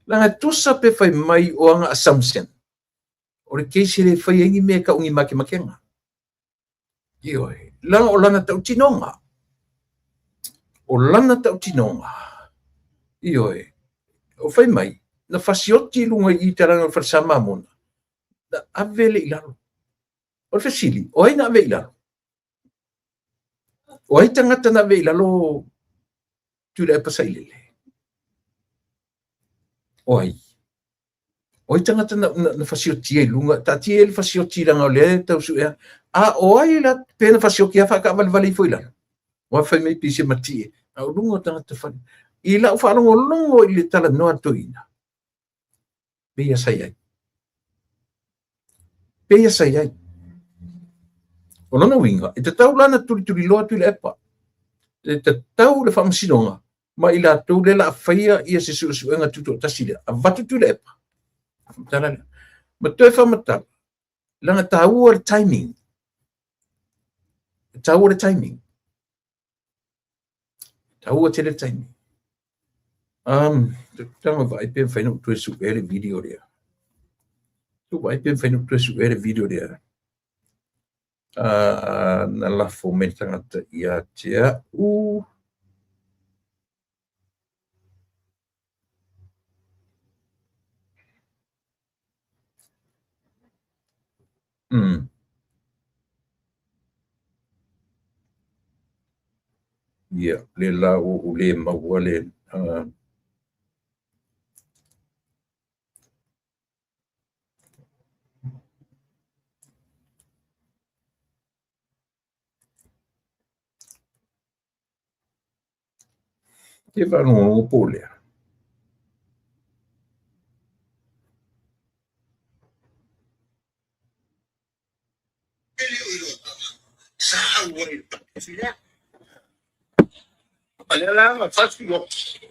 Speaker 1: Leaga e tusa pe fai mai o aga assumption. O le case e le faia ai ni mea e tau ni makemakega. Ioe, leaga o lana tautinoga. O lana tautinoga. Ioe, o fai mai, na fasioti i luga i talana o le falesa Mamona, na ave le i lalo. O le fesili, o ai na ave i lalo? O ai tagata na ave i lalo Tuilaepa Sailele? O ai? O ai tagata na fasiotia i luga, taatia ai le fasioti leaga o lea e tau suea. A o ai la pe na fasioti a faataavalevale ifo i lalo? Ua fai mai pei se matie. A o luga o tagata fale. I lau faalogologo i le talanoa a le toeaina, pei ia sa i ai. Pei ia sa i ai. O lona uiga, e tatau la ona tulituliloa Tuilaepa. E tatau le faamasinoga ma i latou lea la a faia ia se suesuega tutoatasi lea. Avatu Tuilaepa. Faamatala lea. Ma toe faamatala, leaga taua le timing. E taua le timing. Taua tele le timing. Tago vaai pe mafai ona ou toe suea le video lea. Tuu vaai pe mafai ona ou toe suea le video lea. Na lafo mai le tagata ia te a'u. Ia, le la ua ou le maua le Te faalogologo po o lea.
Speaker 2: O lea la na fasi oki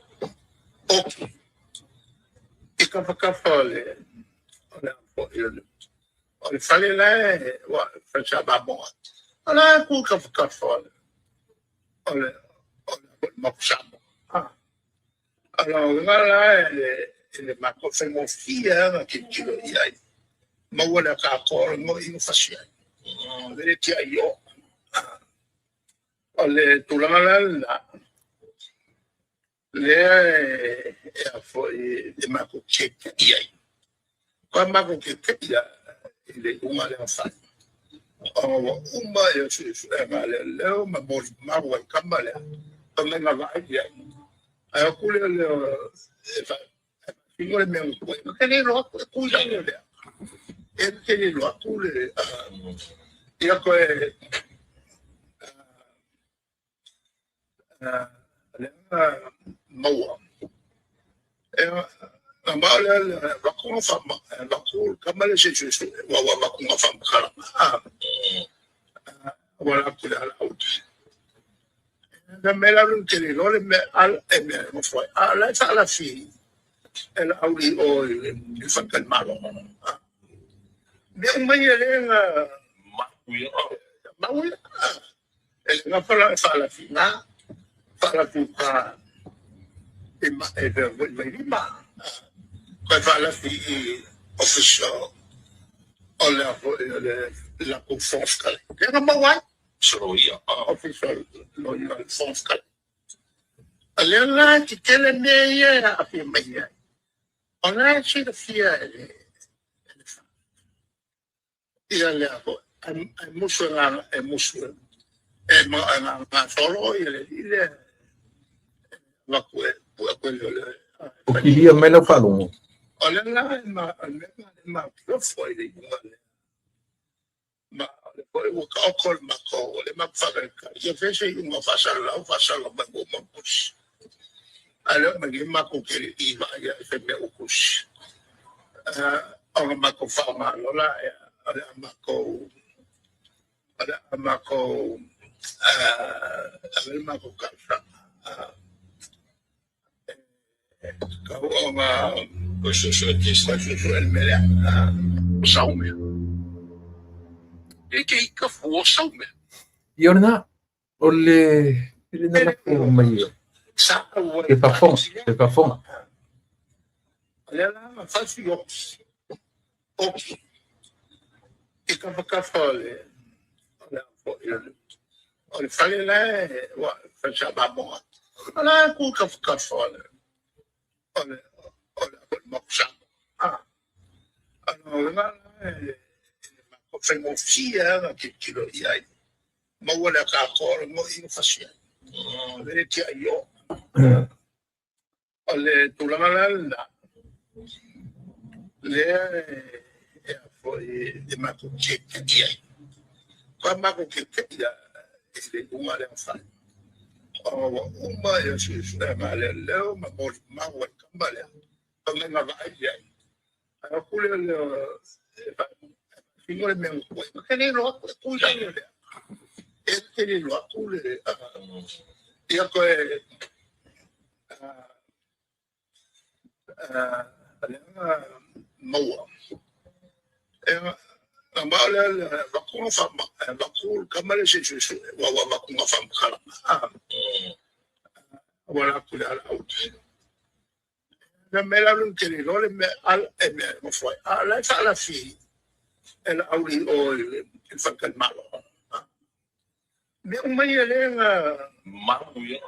Speaker 2: i kafakafa o le o le fale la e ua fale sa mamoa. O la e ku kafakafa o le o le o le Maoka Samoa. A lona uiga la e le matou faigofie lava ona tilotilo i ai. Maua le ataatoa o le gaoi ma fasi ai. E le tiai i o. O le tulaga la lena, lea e a foi e matou tietie ai. Koa matou tietie i le iuga lea na fai. Ona ua uma ia suesuega a leoleo ma molimau ai tama lea, fai mai na vaai i ai. Ae o atu lea e faatino le mea na tuai, na te le iloa atu, e tu i lalo lea. E te le iloa atu le ia toe lea na maua. E na mao lea le avatu na faama, avatu le tama lea se i suesue, ua avatu na faamatalaga. Ua la atu le ala auta. Na me la lu te le iloa le mea al e mea e nofo ai. A o la e faalafi e la auli o i faletalimalo. Mea uma ia lea na mau ia. E le gafa la e faalafi na, faalafi uka i ma e foi Vailima. Koe faalafi i official o le foi o le latou Fofoga Fetalai. Lea na maua ai. Official lawyer o le Fofoga Fetalai. O lea la e tetele mea ia e aafia mai ai. O la e silafia e le ia lea foi e musu e gaga e musu e gagasolo ia le alii lea avatu e pue atu e leoleo.
Speaker 1: O kilia mai lau faalogo.
Speaker 2: O lea la e ma o le mea lena e mautofo ai le iuga lea. Ma o lea foi ua taoto le matou, o lea matou faatalitali ia fai se iuga faasalalau faasalalau mai ua uma ona tusi. Ae le oo mai nei matou te le i vaaia i se mea ua tusi. Ona matou faaaoga loa lea o le a matou o le a matou ave le matou talosaga e tatau ona toe suesue le mea lea.
Speaker 3: Saumea. E ke ika fua saumea.
Speaker 1: Ia o lena, o le pele na lafo mai e faafofoga, e faafofoga.
Speaker 2: O lea la na fasi oki, oki i kafakafa o le o le foi o le fale la e ua fale sa mamoa. O la e ku kafakafa o le o le o le foi Maoka Samoa. A lona uiga la e le matou faigofie lava ona tilotilo i ai. Maua le ataatoa o le gaoi ma fasi ai. E le tiai i o. O le tulaga la lena, lea e a foi e matou tietie ai. Koa matou tietie i le iuga lea na fai. Ona ua uma ia suesuega a leoleo ma molimau ai tama lea, fai mai na vaai i ai. Ae o atu lea e faatino le mea na tuai, na te le iloa atu, e tu i lalo lea. E te le iloa atu le ia toe lea na maua. E na mao lea le avatu na faama, avatu le tama lea se i suesue, ua avatu na faamatalaga. Ua la atu le ala auta. Na mea la ou te le iloa le mea e mea e nofo ai. A o la e faalafi e Laauli i o i le faletalimalo. Mea uma ia lea na
Speaker 3: Mau ia.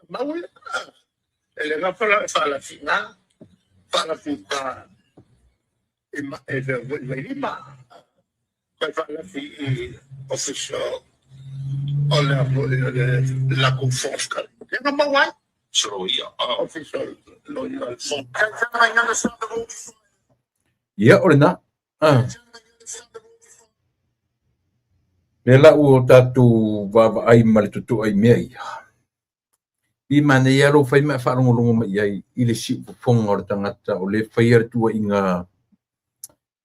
Speaker 2: Mau ia. E le gafa la e faalafi i ina, faalafi i uta i i Vailima. Toe faalafi i ofisa o le o le latou force. Lea na maua ai.
Speaker 3: Soloia.
Speaker 2: Ofisa o loia o le force.
Speaker 1: Ia, o lena. Ah. Lea la ua tatou vaavaai ma le totoa i mea ia. I manaia lou fai ma e faalogologo mai i ai i le siufofoga o le tagata o lea e faia le tuuaiga.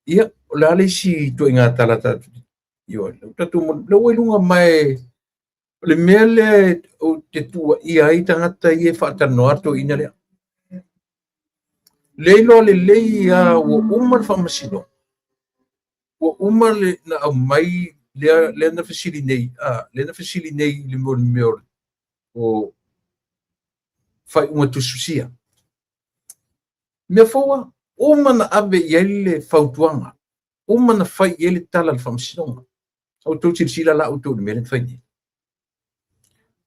Speaker 1: Ia, o le a le isi ituaiga tala tatou te ioe, tatou lea ua i luga mai o le mea lea ou te tuuaia ai tagata ia e faatalanoa le toeaina lea. Le iloa lelei lava ua uma le faamasinoga, ua uma le na aumai lea, lea na fesili nei, lea na fesili nei i le mea o faaiuga tusitusia. Mea fou lava, uma na ave i ai le fautuaga, uma na fai i ai le tala a le faamasinoga. Outou silasila la outou i le mea lea na fai nei.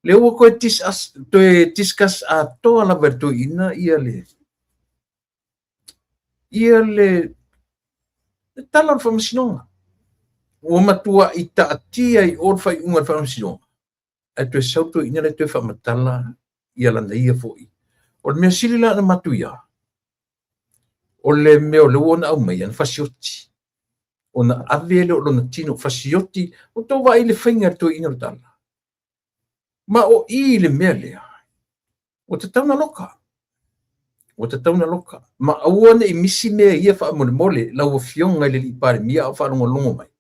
Speaker 1: Lea ua toe discuss, toe discuss atoa lava e le toeaina ia le ia le le tala o le faamasinoga. Ua matuai taatia i o le faaiuga a le faamasinoga, ae toe sau toeaina lea toe faamatala ia lana ia foi. O le mea sili la ona matuia, o le mea o lea ua ona aumaia na fasioti. Ona ave lea o lona tino fasioti, ua outou vaai i le faiga e le toeaina o le tala. Ma o i le mea lea, ua tatau ona loka. Ua tatau ona loka. Ma aua ne i misi mea ia faamolemole lau Afioga i le Alii Palemia a o faalogologo mai.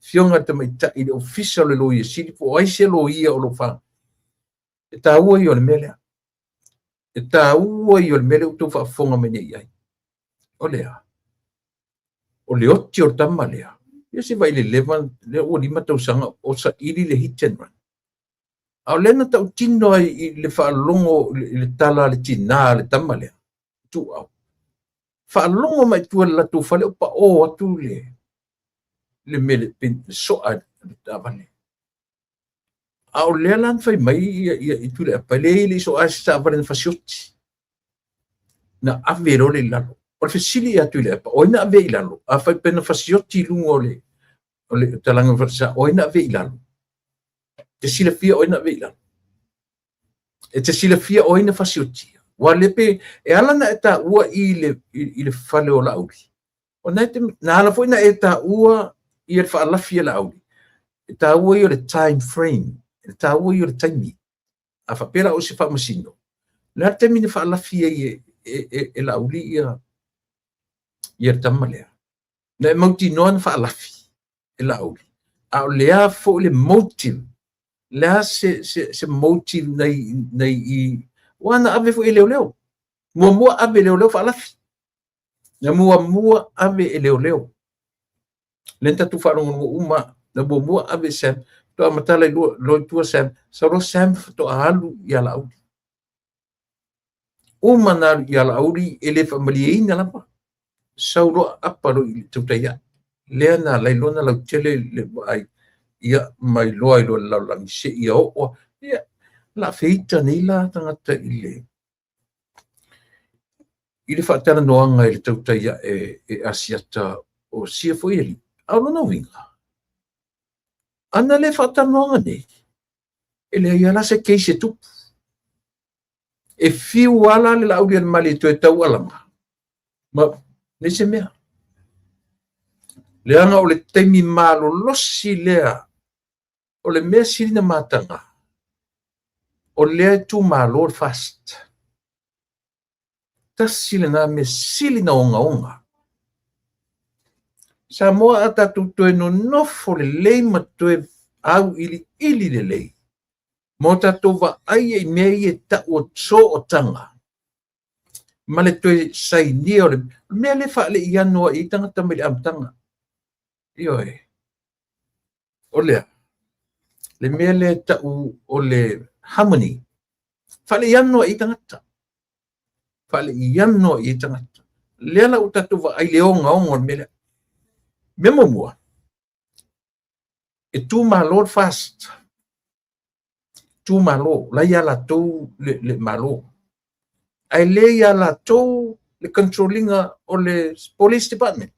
Speaker 1: Afioga i le Tamaitai i le Ofisa o le Loia Sili po o ai se loia o lo o fa. E taua ia o le mea lea. E taua ia o le mea lea ua outou faafofoga mai nei i ai. O le a? O le oti o le tama lea. Ia se vaai i le leva, lea ua 5 tausaga o saili le hit and run. A o lea na tautino ai i le faalogo i le tala a le tinā a le tama lea, ituau. Faalogo mai tua i le latou fale o paō atu le le mea le soa le taavale. A o lea la na fai mai ia ia i Tuilaepa, e leai e le i soa se taavale na fasioti. Na ave loa le i lalo. O le fesili ia Tuilaepa, o ai na ave i lalo? Afai pe na fasioti i luga o le o le talaga o le falesa, o ai na ave i lalo? E te silafia o ai na ave i lalo? E te silafia o ai na fasiotia? Ua le pe, e ala na e taua i le, i le fale o Laauli. O na, te, na ala foi na e taua i le faalafi e Laauli. E taua ia o le time frame. E taua ia o le taimi. A faapea la o se faamasino, le a le taimi na faalafi ai e, e, e, e Laauli ia, ia le tama lea. Na e mautinoa na faalafi e Laauli. A o le a foi le motive, le a se, se, se motive nei, nei i, ua na ave foi e leoleo. Muamua ave e leoleo faalafi. Na muamua ave e leoleo. Le na tatou faalogologo uma, na muamua ave Sam, faatoa matala i loa i tua Sam, sau loa Sam faatoa alu ia Laauli. Uma na alu ia Laauli e le faamalieina lava. Sau loa apa loa i le tautai ae. Lea na alai loa na lautele le vaai ia ma iloa ai loa e le lalolagi seia oo. Ia, la feita nei la tagata i le i le faatalanoaga i le tautai ae e Asiata o sia foi alii. A o lona uiga, ana le faatalanoaga nei, e leai lava la se case e tupu. E fiu lava la le Laaulialemalilie e toe taualaga, ma leai se mea. Leaga o le taimi malolosi lea, o le mea sili na mataga, o lea e tumalo le FAST. Tasi lena mea sili na ogaoga. Samoa a tatou toe nonofo lelei ma toe auiliili lelei, ma o tatou vaai i mea ia e tau o sootaga, ma le toe sainia o le mea lea e faaleiano ai i tagata mai le amataga. Ioe. O lea, le mea lea e tau o le harmony, faaleiano ai i tagata. Faale-iano i ai tagata. Lea la ua tatou vaai i le ogaoga o le mea lea. Mea muamua, e tumalo le FAST. Tumalo, la ia latou le Malo. Ae le ia latou le control ina o le Police Department.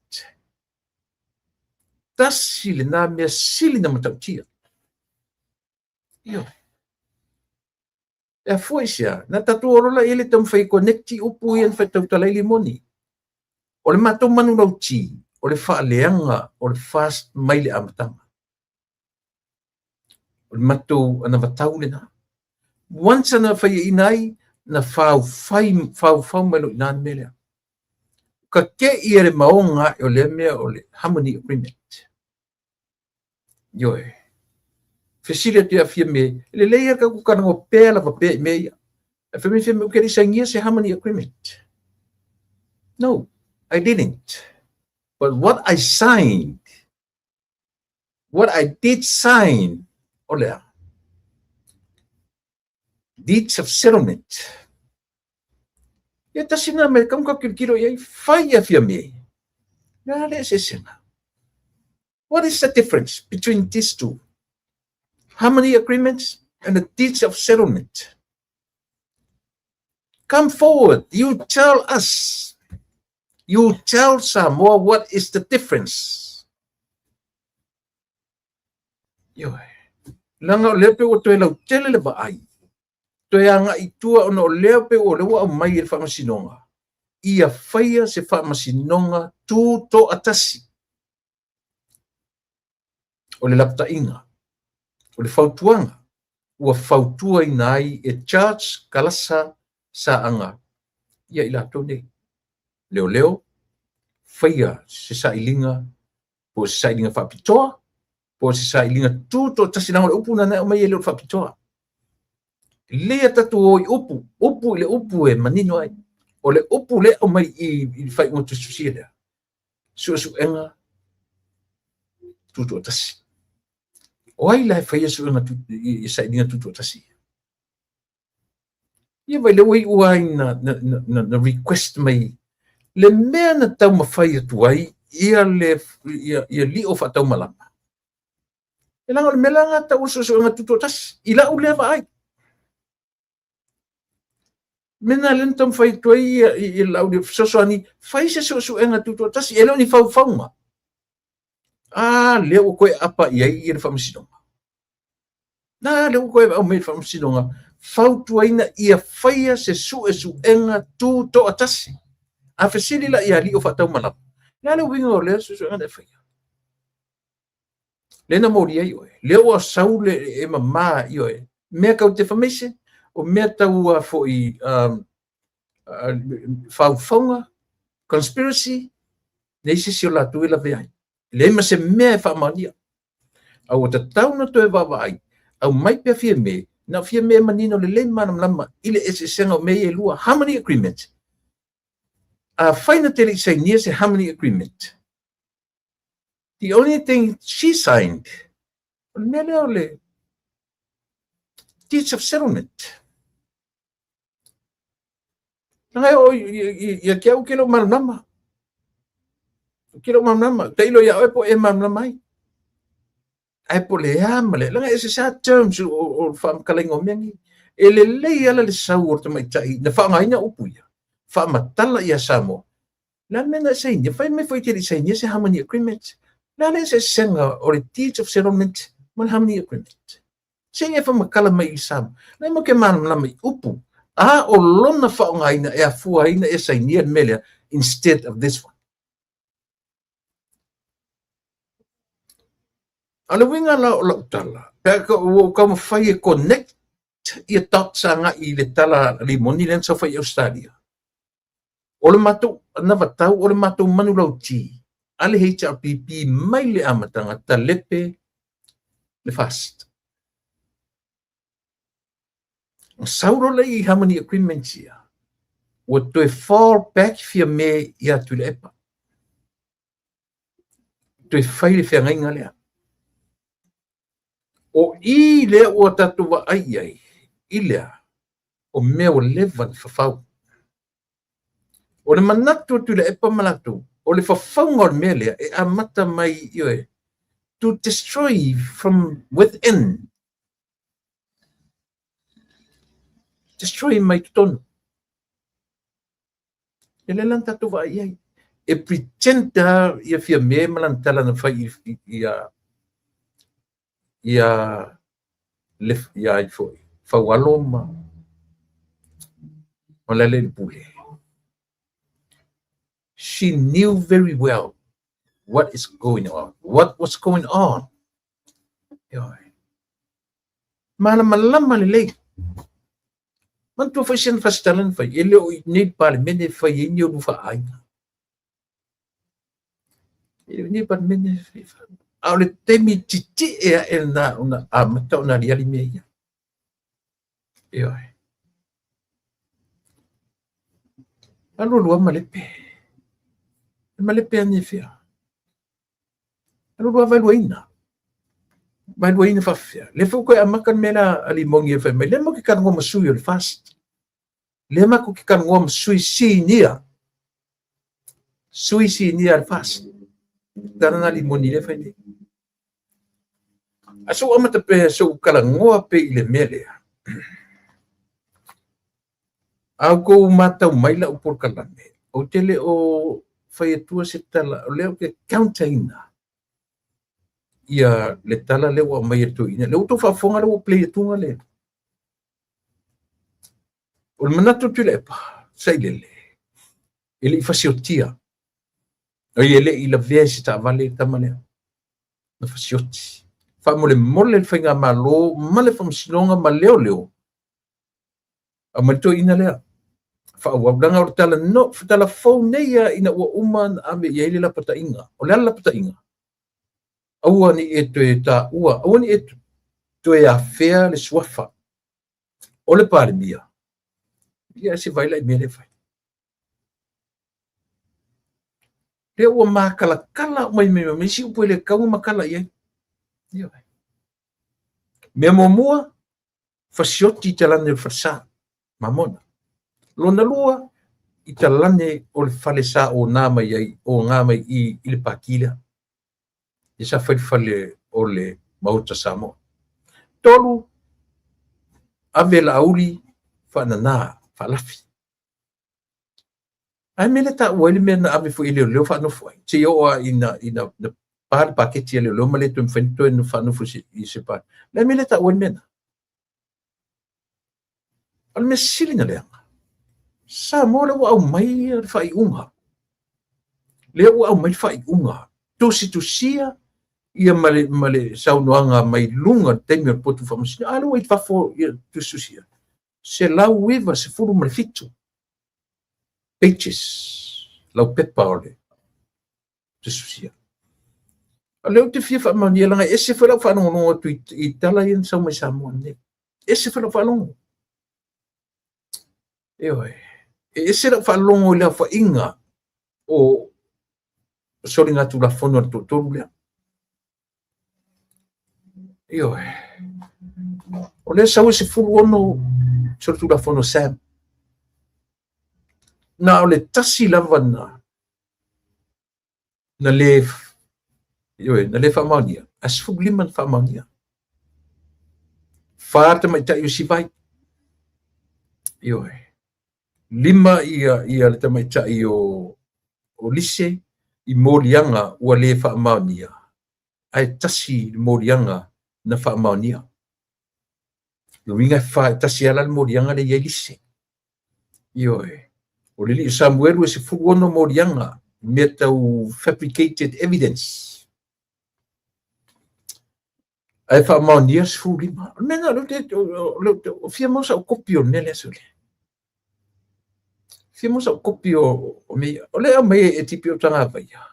Speaker 1: Tasi lena mea sili na matautia. Ioe. E afua i se a? Na tatou o lola i le taumafai e connect upu ia na faitautala ai Limoni. O le matou manulauti, o le faaleaga o le FAST mai le amataga. O le matou anavatau lena. Once na faiaina ai, na faufai, faufau mai loa i ina le mea lea. Ka te i e le maoga ae o lea mea o le Harmony Agreement. Ioe. Fesili atu ia Fiame, e lelei lava tatou talanoa pea lava pea i mea ia. Ae fai mai Fiame, ou te le i sainia se Harmony Agreement. No, I didn't. But what I signed, what I did sign, o le a? Deeds of Settlement. Ia tasi na mea kamu ka kilokilo i ai, fai ia Fiame. Le a le eseesega? What is the difference between these two? Harmony Agreements and the Deeds of Settlement. Come forward, you tell us. You tell Samoa what is the difference. Ioe. Leaga o lea pei ua toe lautele le vaai, toe agai i tua ona o lea pei o lea ua aumai e le Faamasinoga, ia faia se Faamasinoga tutoatasi. O le lapataiga, o le fautuaga ua fautuaina ai e Judge Kalasa Saaga ia i latou nei. Leoleo, faia se sailiga po o se sailiga faapitoa, po o se sailiga tutoatasi, leaga o le upu lena na aumai e le o le faapitoa. E lelei a tatou o i upu, upu i le upu e manino ai. O le upu lea e aumai i le faaiuga tusitusia lea, suesuega tutoatasi. O ai la e faia suega i sailiga tutoatasi? Ia vai lea ua iu ai na request mai le mea na taumafai atu ai ia le ia lio faataumalama. E leaga o le mea la na tau o le suesuega tutoatasi i lau lea vaai. Mea na lea na taumafai atu ai ia lau lea fesoasoani, fai se suesuega tutoatasi, e le o ni faufauga. A lea ua toe apa i ai ia le Faamasinoga. Na lea ua toe aumai le Faamasinoga, fautuaina ia faia se suesuega tutoatasi. A fesili la ia Lio Faataumalama, le a le uiga o lea suesuega na e faia? Lea na moli ai oe, lea ua sau le e mama i oe, mea tau defamation, o mea tau foi faufauga, conspiracy, leai se isi o latou e lavea ai. Leai ma se mea e faamaonia. A ua tatau na toe vaavaai, aumai pea Fiame, na o Fiame e manino lelei ma malamalama i le eseesega o mea ia e lua, Harmony Agreement. Afai na te le i sainia se Harmony Agreement, the only thing she signed, o le mea lea o le Deeds of Settlement. Leaga e oo ia te au ke lou malamalama. Ke lou malamalama. Tailo ia oe po e malamalama ai. Ae po le a ma le. Leaga e eseese lava terms o le faamatalaina o mea nei. E lelei ala le sau o le tamaitai na faaaogaina upu ia. Faamatala ia Samoa. Le a le mea na e sainia? Fai mai foi e te le i sainia se Harmony Agreement. Le a le eseesega o le Deeds of Settlement ma le Harmony Agreement? Se i e faamatala mai i Samoa. Lea mo ke malamalama i upu. A o lona faaaogaina e afua ai na e sainia le mea lea instead of this one. A o le uiga la o lau tala, pe a ua ou taumafai e connect ia dots agai i le tala limoni lea na sau fai i Australia. O le matou anavatau, o le matou manulauti a le HRPP mai le amataga talepe le FAST. Na sau loa lea i Harmony Agreement ia, ua toe fall back Fiame ia Tuilaepa. Toe fai le feagaiga lea. O i lea ua tatou vaai i ai, i lea, o mea ua leva na fafau. O le manatu o Tuilaepa ma latou, o le fafauga o le mea lea e amata mai, ioe, to destroy from within. Destroy mai totonu. E lea la na tatou vaai i ai. E pretend lava ia Fiame ma lana tala na fai ia ia le ia ai foi Faualo ma Lealailepule. She knew very well what is going on. What was going on. Ioe. Malamalama lelei. Manatua foi si ana fasitala na fai, e le o i inei le Palemene e fai ai ni ulu faaaiga. E le o i inei le Palemene e fai ai. A o le taimi titie ae lena ona amata ona aliali mea ia. Ioe. Alu alu lava malepe. E malepe ane e fea. Alu alu lava vaeluaina. Vaeluaina faafefea. Lea foi ua toe amata le mea lea a Limogi e fai mai, lea matou te talanoa ma sui o le FAST. Lea matou te talanoa ma sui sinia. Sui sinia a le FAST. Tala na Limoni lea fai nei. A sou amata pea, sou talanoa pea i le mea lea. A outou matau mai lau polokalame, ou te le o fai atua se tala, o lea ou te counter-ina ia le tala lea ua aumai e le toeaina. Lea ua outou faafofoga lea ua play atuga le. O le manatu o Tuilaepa, sailele, e le i fasiotia. Ai e le i lavea i se taavale le tama lea. Na fasioti. Faamolemole le faigamalo ma le faamasinoga ma leoleo aumai le toeaina lea. Faaauau leaga o le tala no, tala fou nei lava ina ua uma ona ave i ai le lapataiga. O le a le lapataiga? Aua ne i e toe taua, aua ne i e toe afea le suafa o le Palemia. Ia se vaai la i mea lea e fai. Lea ua makalakala uma mai ma isi upu e le tatau ona makala i ai. Ioe. Mea muamua, fasioti i talane o le falesa, Mamona. Lona lua, i talane o le fale sa ona mai ai, ona mai i, i le pati lea. Ia sa fai le fale o le Maota Samoa. Tolu, ave Laauli faanana, faalafi. Ae mea lea taua ai le mea na ave foi e leoleo faanofo ai, seia oo lava ina, ina, ina pa le paketi a leoleo ma le toe mafai ona toe faanofo i se pa. Le mea lea taua ai le mea na. O le mea sili na leaga, Samoa lea ua aumai le faaiuga. Lea ua aumai le faaiuga. Tusitusia ia ma le, ma le saunoaga mai luga le taimi o le potu faamasino. A lea ua i fafo ia tusitusia. 197 pages laupepa o le tusitusia. O lea ou te fia faamaonia, leaga e ese foi lau faalogologo atu i tala ia na sau mai Samoa nei. Ese foi lau faalogo. Ioe. E ese lau faalogo i le aofaiga o soligatulafono a le toatolu lea. Ioe. O lea sau e 16 solitulafono Sam. Na o le tasi lava na na le ioe, na le faamaonia, ae 15 na faamaonia. Fa tamaitai o Sivai. Ioe. Lima ia, ia le tamaitai o, o Lise i moliaga ua le faamaonia, ae tasi le moliaga na faamaonia. Lona uiga e fa, e tasi lava la le moliaga lea e i ai Lise. Ioe. O le alii o Samuelu e 16 moliaga, mea tau fabricated evidence. Ae faamaonia le 15. O le mea lena, o lea ou te fia maua sau kopi o le mea lea sole. Fia maua sau kopi o mea ia. O lea e aumai e TPO Tagavaia.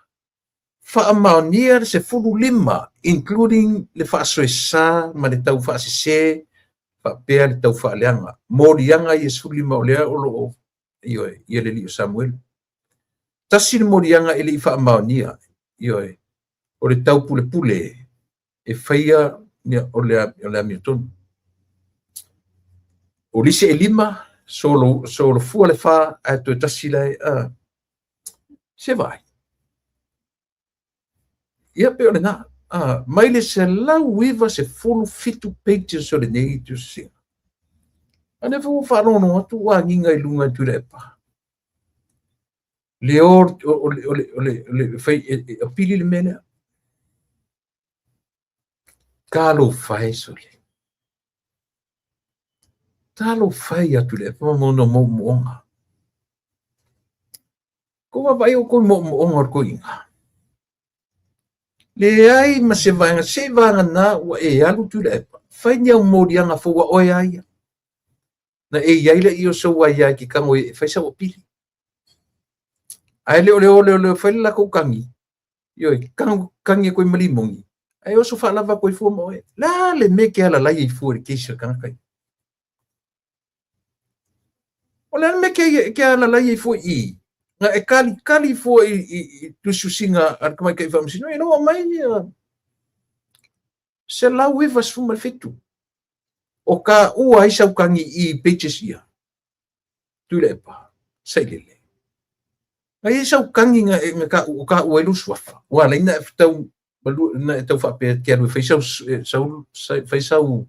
Speaker 1: Faamaonia le 15 including le faasoesa ma le tau faasese faapea le tau faaleaga. Moliaga ia 15 o lea o lo o ioe, ia le alii o Samuelu. Tasi le moliaga e le i faamaonia, ioe, o le taupulepule e faia o le amiotonu. O lise e lima, solofua le fa, ae toe tasi la e, Se vaai. Ia pei o lena. Ah, mai le 197 pages o lenei tusiga. A lea foi ua faalogologo atu ua agiga i luga i Tuilaepa. Le o, o, o, le, o le, o le, fai, e, e, apili le mea lea. Talofa e sole. Talofa e ia Tuilaepa ma ona moomooga. Kou vaavaai outou i moomooga o le toeaina. Leai ma se vaega, se vagana ua e alu Tuilaepa, fai ni au moliaga fou a oe a ia. Na e i ai lea o sou aia e te tago e fai sau apili. Ae le o le o lea o le fai le latou tagi, ioe, tago tagi atu ai ma limoni, ae oso faalava atu ai fua ma oe. Le a le mea e te alalai ai fua i le case a le tagata ia? O le a le mea e te alalai ai fua i i? Na e kalikali fua i tusitusiga a le tamaitai faamasino, ina ua aumai 197. O taua ai sau tagi i pages ia. Tuilaepa, sailele. Na i ai sau tagi na, na ta, o taua ai lou suafa. Ua ala ai na e tau, na e tau faapea te alu e fai sau, sau, fai sau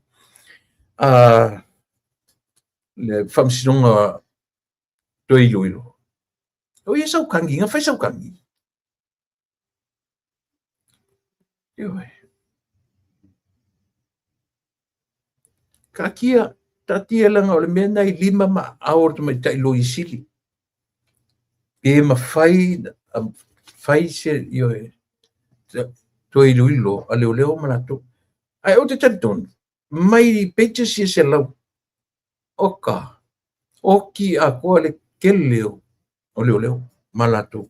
Speaker 1: le faamasinoga toe iloilo. O i ai sau tagi, na fai sau tagi. Ioe. Taatia, taatia leaga o le mea lena i lima ma aao o le tamaitai Loia Sili. Pe mafai fai se, ioe, toe iloilo a leoleo ma latou. Ae ou te talitonu, mai pages ia 100, oka, oki atoa le tele o leoleo ma latou.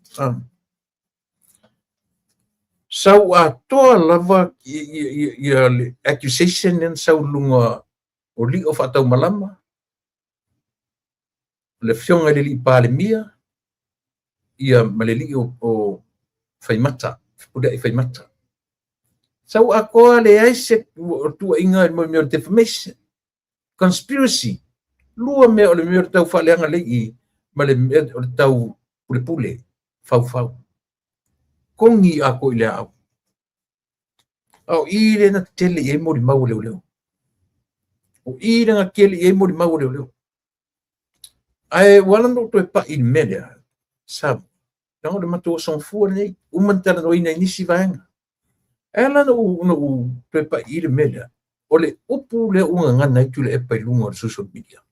Speaker 1: Sau atoa lava ia le accusation lea na sau i luga o Lio Faataumalama, le afioga i le alii Palemia, ia ma le alii o Faimata, Fepuleai Faimata. Sau atoa leai se tuuaiga i le mea o le defamation, conspiracy, lua mea o le mea o le tau faaleaga lei i ma le mea o le tau pulepule, faufau. Kogi atoa i le aau. A o i lea na tele i ai molimau a leoleo. O i lea na tele i ai molimau a leoleo. Ae ua ala ona ou toe pai i le mea lea, Samoa, leaga o le matou aso gafua lenei, uma ona talanoaina i nisi vaega. E ala ona ou toe pai i le mea lea, o le upu lea ua gagana ai Tuilaepa i luga o le social media.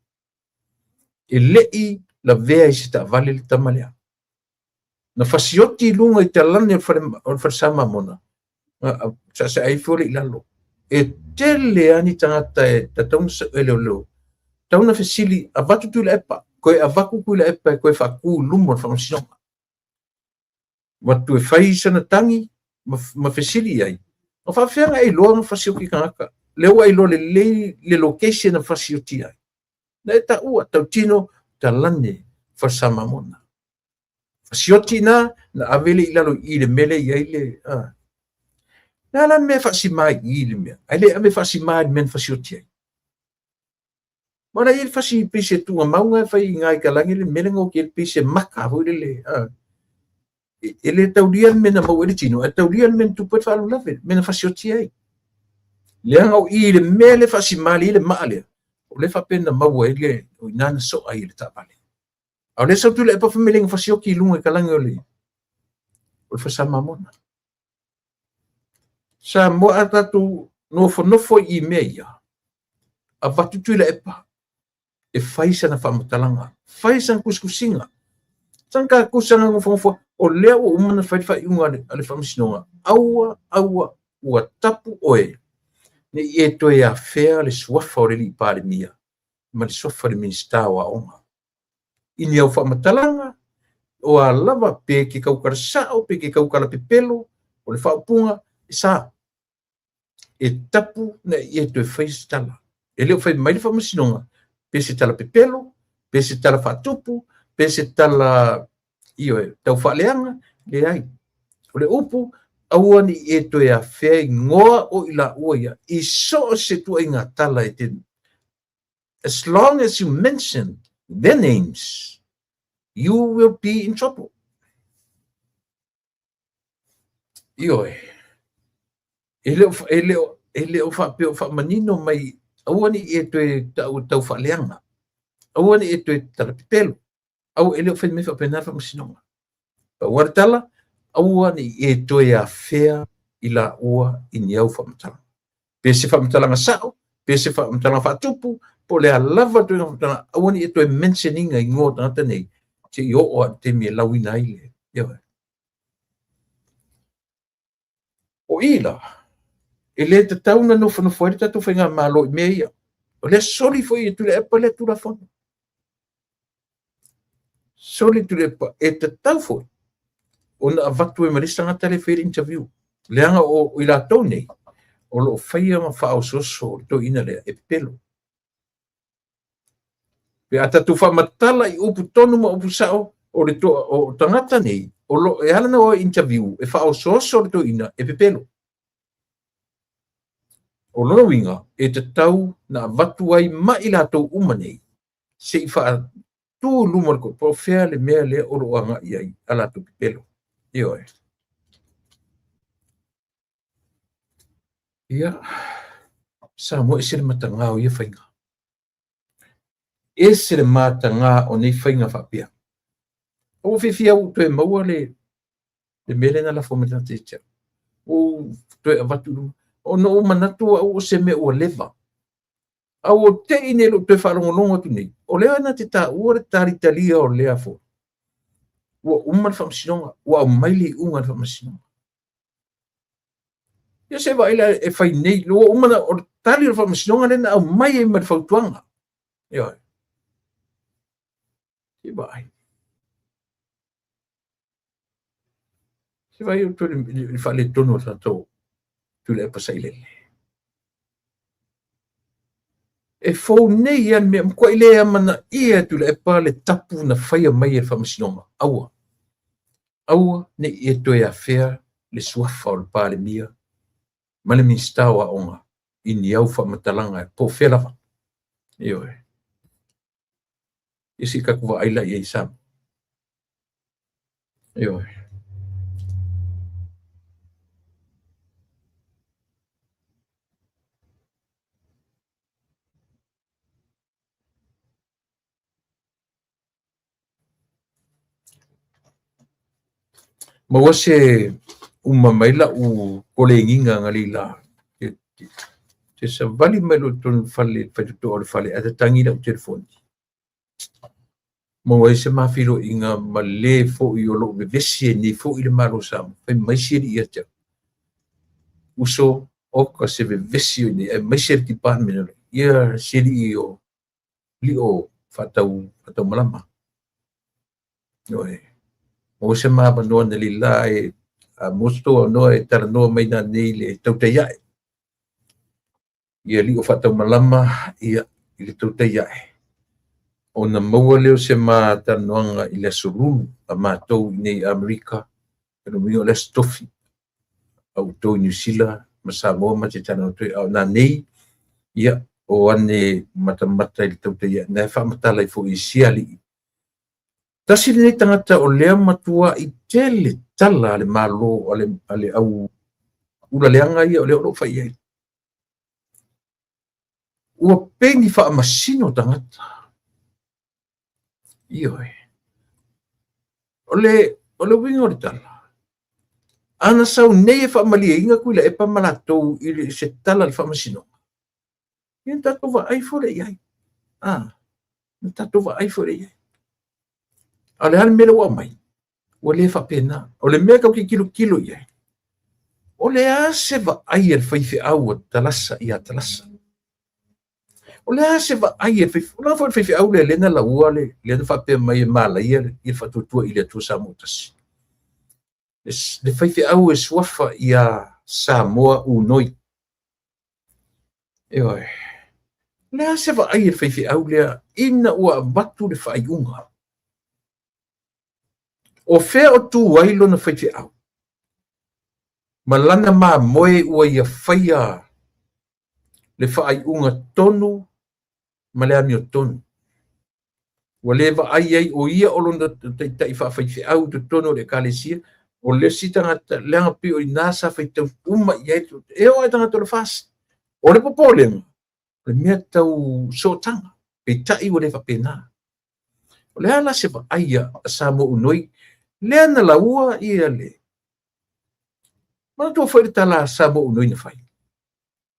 Speaker 1: E le i lavea i se taavale le tama lea. Na fasioti i luga i talane o le falesa Mamona, na saesae ifo lea i lalo. E tele lava ni tagata e tatau ona e leoleo, tatau ona fesili, avatu Tuilaepa, toe avatu Tuilaepa e toe faatu i luma o le faamasinoga. Avatu e fai sana tagi ma fesili i ai, na faapefea ona e iloa na fasioti tagata? Lea ua e iloa lelei le location na fasioti ai. Na e taua, tautino, talane falesa Mamona. Fasioti ina, na ave lea i lalo i le mea lea e i ai le... Le a la le mea e faasima i i le mea? Ae le ave faasima i le mea na fasioti ai. Ma la i ai le fasi pei se tuugamau na e fai i ina i talane le mea lea na oti ai pei se maka foi lele. E le taulia le mea na maua ai le tino, ae taulia le mea na tupu ai le faalavelave, le mea na fasioti ai. Leaga o i le mea lea faasima lea i le maa lea, o lea faapea na maua ai le, o i ina na soa ai e le taavale. A o lea sau Tuilaepa fai mai le na fasioti i luga i talane o le falesa Mamona. Samoa a tatou nofonofo i mea ia, avatu Tuilaepa e fai sana faamatalaga, fai sana tusitusiga, sana tatou saga nofonofo, o lea ua uma ona fai le faaiuga a le Faamasinoga, aua, aua, ua tapu oe, ne i e toe afea le suafa o le alii Palemia ma le suafa o le Minisita o Aoga. I ni au faamatalaga, o a lava, pe e te tautala sao, pe e te tautala pepelo, o le faaupuga, e sa. E tapu na e toe fai se tala. E le o fai mai le faamasinoga, pe se tala pepelo, pe se tala faatupu, pe se tala ioe, tau faaleaga, leai. O le upu, aua ne i e toe afea igoa o i laua ia i so o se tuuaiga tala e te. As long as you mention their names, you will be in trouble. Ioe. E le o, e le o, e le o faapea o faamanino mai aua ne i e toe ta'u e tau faaleaga, aua ne i e toe talapepelo, aua e le o fai mai faapena le faamasinoga. Pau lava le tala, aua ne i e toe afea i laua i ni au faamatalaga. Pe se faamatalaga sa'o, pe se faamatalaga faatupu, po o le a lava le ituaiga faamatalaga, aua ne i e toe mention ina igoa o tagata nei, seia oo lava i le taimi e lauina ai le, ioe. O i la, e le tatau ona nofonofo ai le tatou faigamalo i mea ia. O lea soli foi e Tuilaepa lea Tulafono. Soli Tuilaepa, e tatau foi ona avatu ai ma le isi tagata lea e faia le interview. Leaga o i latou nei, o lo o faia ma faaosooso le toeaina lea e pepelo. Pe a tatou faamatala i upu tonu ma upu sao, o le toa, o tagata nei, o lo, e ala ona o e interview, e faaosooso le toeaina e pepelo. O lona uiga, e tatau na avatu ai ma i latou uma nei, se i faatu i luma o le po o fea le mea lea o lo o agai ai a latou pepelo. Ioe. Ia, Samoa ese le mataga o ia faiga. Ese le mataga o nei faiga faapea. Ua fiafia au toe maua le le mea lea na lafo mai le tagata ia te au. Ua ou toe avatu i luma. Ona ou manatu au o se mea ua leva. A ua te i nei lou toe faalogologo atu nei, o lea na te taua le talitalia o lea foi. Ua uma le faamasinoga, ua aumai le iuga a le faamasinoga. Ia se vaai la e fai nei, ua uma na, o le tali o le faamasinoga lea na aumai ai ma le fautuaga. Ioe. Se vaai. Se vaai outou i le faaletonu o le tatou Tuilaepa Sailele. E fou nei lava le mea, matuai le amanaia e Tuilaepa le tapu na faia mai e le faamasinoga. Aua. Aua ne i e toe afea le suafa o le Palemia ma le Minisita o Aoga i ni au faamatalaga po o fea lava. Ioe. Ia se i tatou vaai la i ai i Samoa. Ioe. Maua se uma mai la'u kolegiga analeila te savali mai loa i totonu o le fale, le faitotoa o le fale ae tatagi la'u telefoni. Maua ai se ma feiloaiga ma le foi o lo'o vevesi ai nei foi le Malo o Samoa, fai mai si alii ia te au, uso, oka se vevesi o i inei aemaise le department o le ia si alii o lio faatau faataumalama. Ioe. Maua se ma avanoa analeila e a maua se tou avanoa e talanoa mai nanei le tautai a'e. Ia lio faataumalama ia i le tautai a'e ona maua lea o se ma talanoaga i le aso Lulu a matou i inei i Amerika, o lona uiga o le aso Tofi a outou i Niu Sila ma Samoa ma te talanoa atu ai. A o nanei, ia, o ane matamata i le tautai a'e, na e faamatala ai foi i si alii. Tasi lenei tagata o lea matua'i tele tala a le Malo a le au ula leaga ia o lea o lo o fai i ai. Ua pei ni faamasino tagata. Ioe. O le, o le uiga o le tala, ana sau nei e faamalieina Tuilaepa ma latou i le, se tala a le faamasinoga, ia na tatou vaai foi lea i ai. Ah, na tatou vaai foi lea i ai. A o le a le mea lea ua aumai? Ua le faapena. O le mea tatou te tilotilo i ai, o le a se vaai a le faifeau a Talasa ia Talasa? O le a se vaai a le faifeau? O le a foi le faifeau lea lea na laua le, lea na faapea mai e malaia le, le faatuatua i le Atua Samoa tasi. Le, le faifeau e suafa ia Samoa Unoi. Ioe. O le a se vaai a le faifeau lea ina ua avatu le faaiuga? O fea o tu ai lona faifeau? Ma lana mamoe ua ia faia le faaiuga tonu ma le amiotonu. Ua le vaai ai o ia o lona taitai faafaifeau i totonu o le Ekalesia, O le isi tagata, leaga pei o i ina sa faitau uma i ai, e oo lava i tagata o le FAST. O le popolega, o le mea tau sootaga, peitai ua le faapena. O le a la se vaai a Samoa Unoi, lea na laua ia le manatua foi le tala a Samoa Unoi na fai.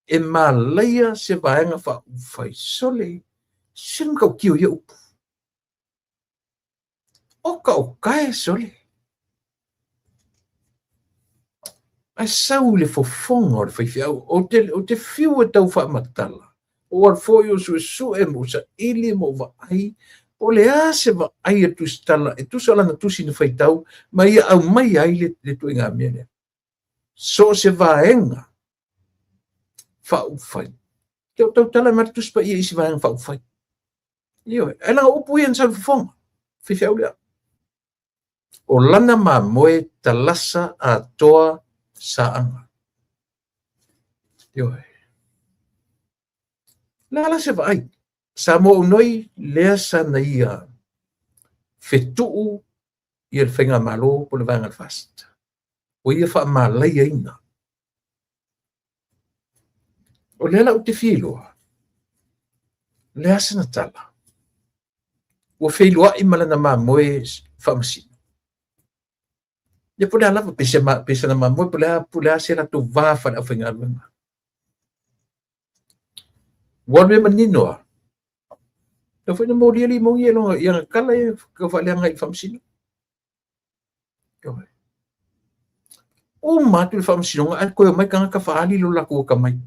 Speaker 1: E malaia se Vaega Faaupufai sole, se le matautia o ia upu. Oka oka e sole. Ae sau i le fofoga o le faifeau. Ou te fiu e tau faamatala. Ou alu foi ou suesue ma ou saili ma ou vaai po o le a se vaai a le Tusitala e tusa o lana tusi na faitau ma ia aumaia ai le ituaiga mea lea. So o se vaega faaupufai. Te o tautala mai le Tusi Paia i isi vaega faaupufai. Ioe, ae leaga o upu ia na sau i le fofoga, faifeau lea. O lana mamoe talasa atoa saaga. Ioe. Le a la se vaai? Samoa Unoi lea sa na ia fetuu ia le faigamalo po o le vaega a le FAST. Ua ia faamalaiaina. O lea la ou te fia iloa, o le a sana tala? Ua feiloai ma lana mamoe faamasino. Ia po o le a lava, pe sana mamoe, po o le a se latou va faale-aufaigaluega. Ua alu e manino lava. Tau foi na molia limoni ia i ana tala ia tau faaleaga i le faamasino. Uma atu le faamasinoga ae toe omai tagata faaali lo latou atamai.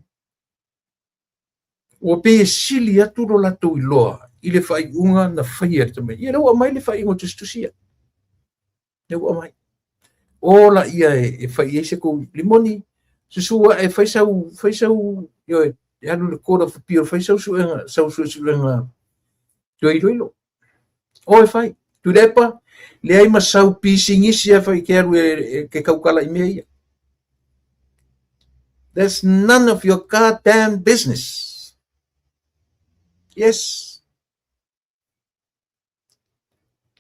Speaker 1: Ua pei e sili atu lo latou iloa i le faaiuga na faia e le tamaitiiti. Ia lea ua aumai le faaiuga tusitusi ia. Lea ua aumai. O laia e fai i ai se tou limoni, susu ae fai sau, fai sau, ioe, e alu i le Court of Appeal, fai sau suega, sau suesuega toe iloilo. O e fai. Tuilaepa, leai ma sau pisinisi e fai e te alu e te tautala i mea ia. That's none of your goddamn business. Yes.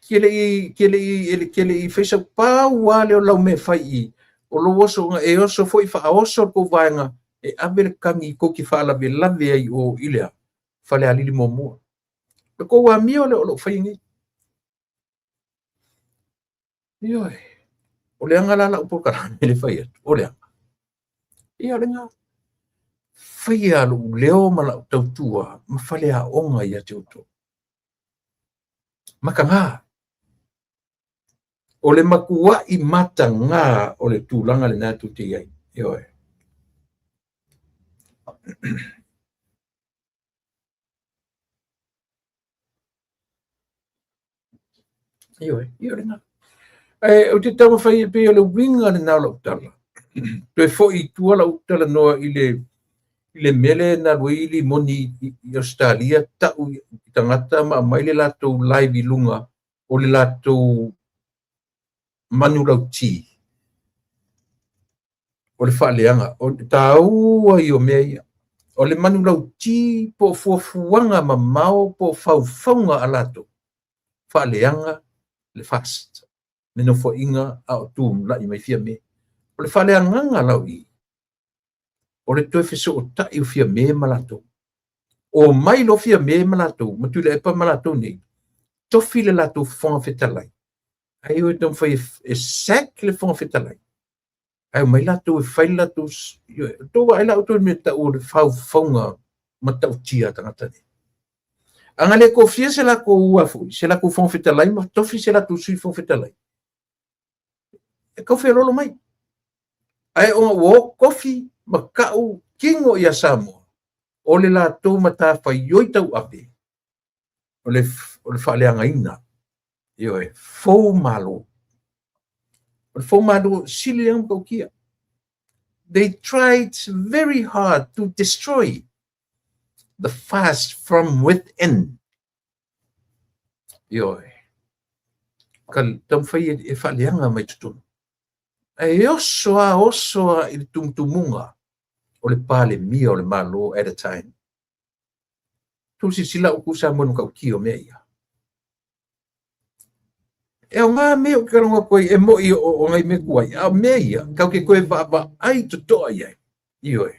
Speaker 1: Ke le i, ke le i, ke le i fai sau pau lava lea o lau mea e fai i, o lou oso, e oso foi faaoso le tou vaega e ave le kagi tou te faalavelave ai i o i le Falealili muamua. O le tou amio lea o lo o faia nei. Ioe. O le aga la lau polokalame le fai atu, o le aga. Ia o le ga. Faia lou leo ma lau tautua ma faleaoga ia te outou. Mataga. O le matuai mataga o le tulaga lena tou te i ai. Ioe. Ioe, ia o lena. Ae ou te taumafai e pei o le uiga lena o lau tala. Toe foi i tua lau talanoa i le i le mea lea na alu ai limoni i Ausetalia tau i tagata ma aumai le latou live i luga o le latou manulauti. O le faaleaga, o le taua ia o mea ia. O le manulauti po o fuafuaga mamao po o faufauga a latou, faaleaga le FAST, le nofoaiga a o tulai mai Fiame. O le faaleagaga lau i, o le toe fesootai o Fiame ma latou. Omai loa Fiame ma latou, ma Tuilaepa ma latou nei, tofi le latou Fofoga Fetalai. Ae o e taumafai e sack le Fofoga Fetalai. Ae omai latou e fai le latou... Tou vaai la outou i le mea e tau o le faufauga matautia a tagata nei. A na le tofia se latou a foi, se latou Fofoga Fetalai ma tofi se latou Sui Fofoga Fetalai, e tau feoloolo mai. Ae ona ua o tofi ma tau kino ia Samoa, o le latou matafaioi tauave, o le faaleagaina, ioe, fou malo. O le fou malo, sili lea ona matautia. They tried very hard to destroy the FAST from within. Ioe. Ka taumafai e faaleaga mai totonu. Ae oso a oso a i le tumutumuga o le Palemia o le Malo at a time. Tou silasila upu Samoa i le matautia o mea ia. E aoga mea ou te talanoa atu ai, e moni o nai mea tuai, a o mea ia, tatou te toe vaavaai totoa i ai. Ioe.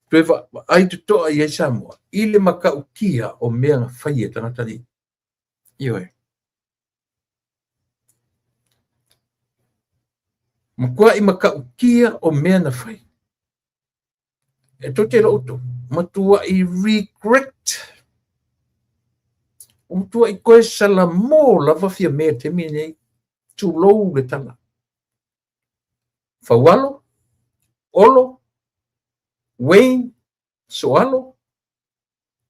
Speaker 1: Toe vaavaai totoa i ai Samoa i le matautia o mea na fai e tagata nei. Ioe. Matuai matautia o mea na fai. E tou te iloa outou, matuai regret, ua matuai toe salamo lava Fiame i le taimi lenei, tulou le tala. Faualo, Olo, Wayne, Soalo,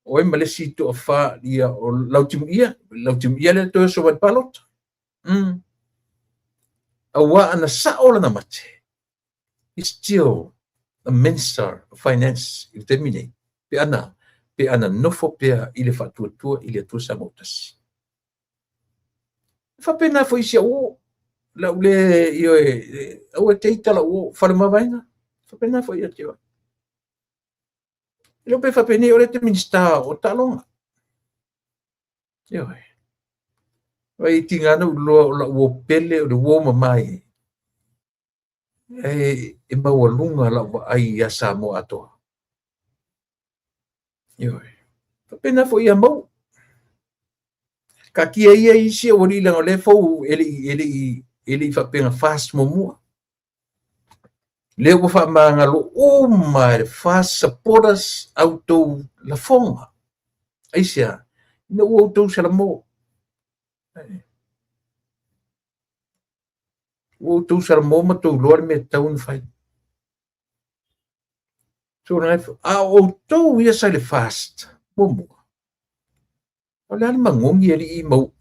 Speaker 1: o ai ma le isi toafa ia o Lautimuia, Lautimuia lea toe oso mai i le palota. Aua ana sao lana mate, he's still a Minister of Finance i le taimi nei, pe ana, pe ana nofo pea i le Faatuatua i le Atua Samoa Tasi. E faapena foi i si au uo, lau le, ioe, aua e te ita lau uo, Faleomavaega, e faapena foi ia te oe. E le o pe faapenei o lea e te Minisita o taaloga. Ioe. Vai e tiga ona ou iloa o lau uo pele o le uo mamae e, e maualuga lau vaai ia Samoa atoa. Ioe. Faapena foi ia Mauu. Taatia ia isi aualii leaga o lea e fou e le i faapea na FAST muamua. Lea ua faamagalo uma e le FAST supporters a outou lafoga. Aisea? Ina ua outou salamo. Ua outou salamo ma outou iloa le mea e tatau ona fai. So, a o outou ia sa i le FAST muamua, o le a le magogi alii Mauu?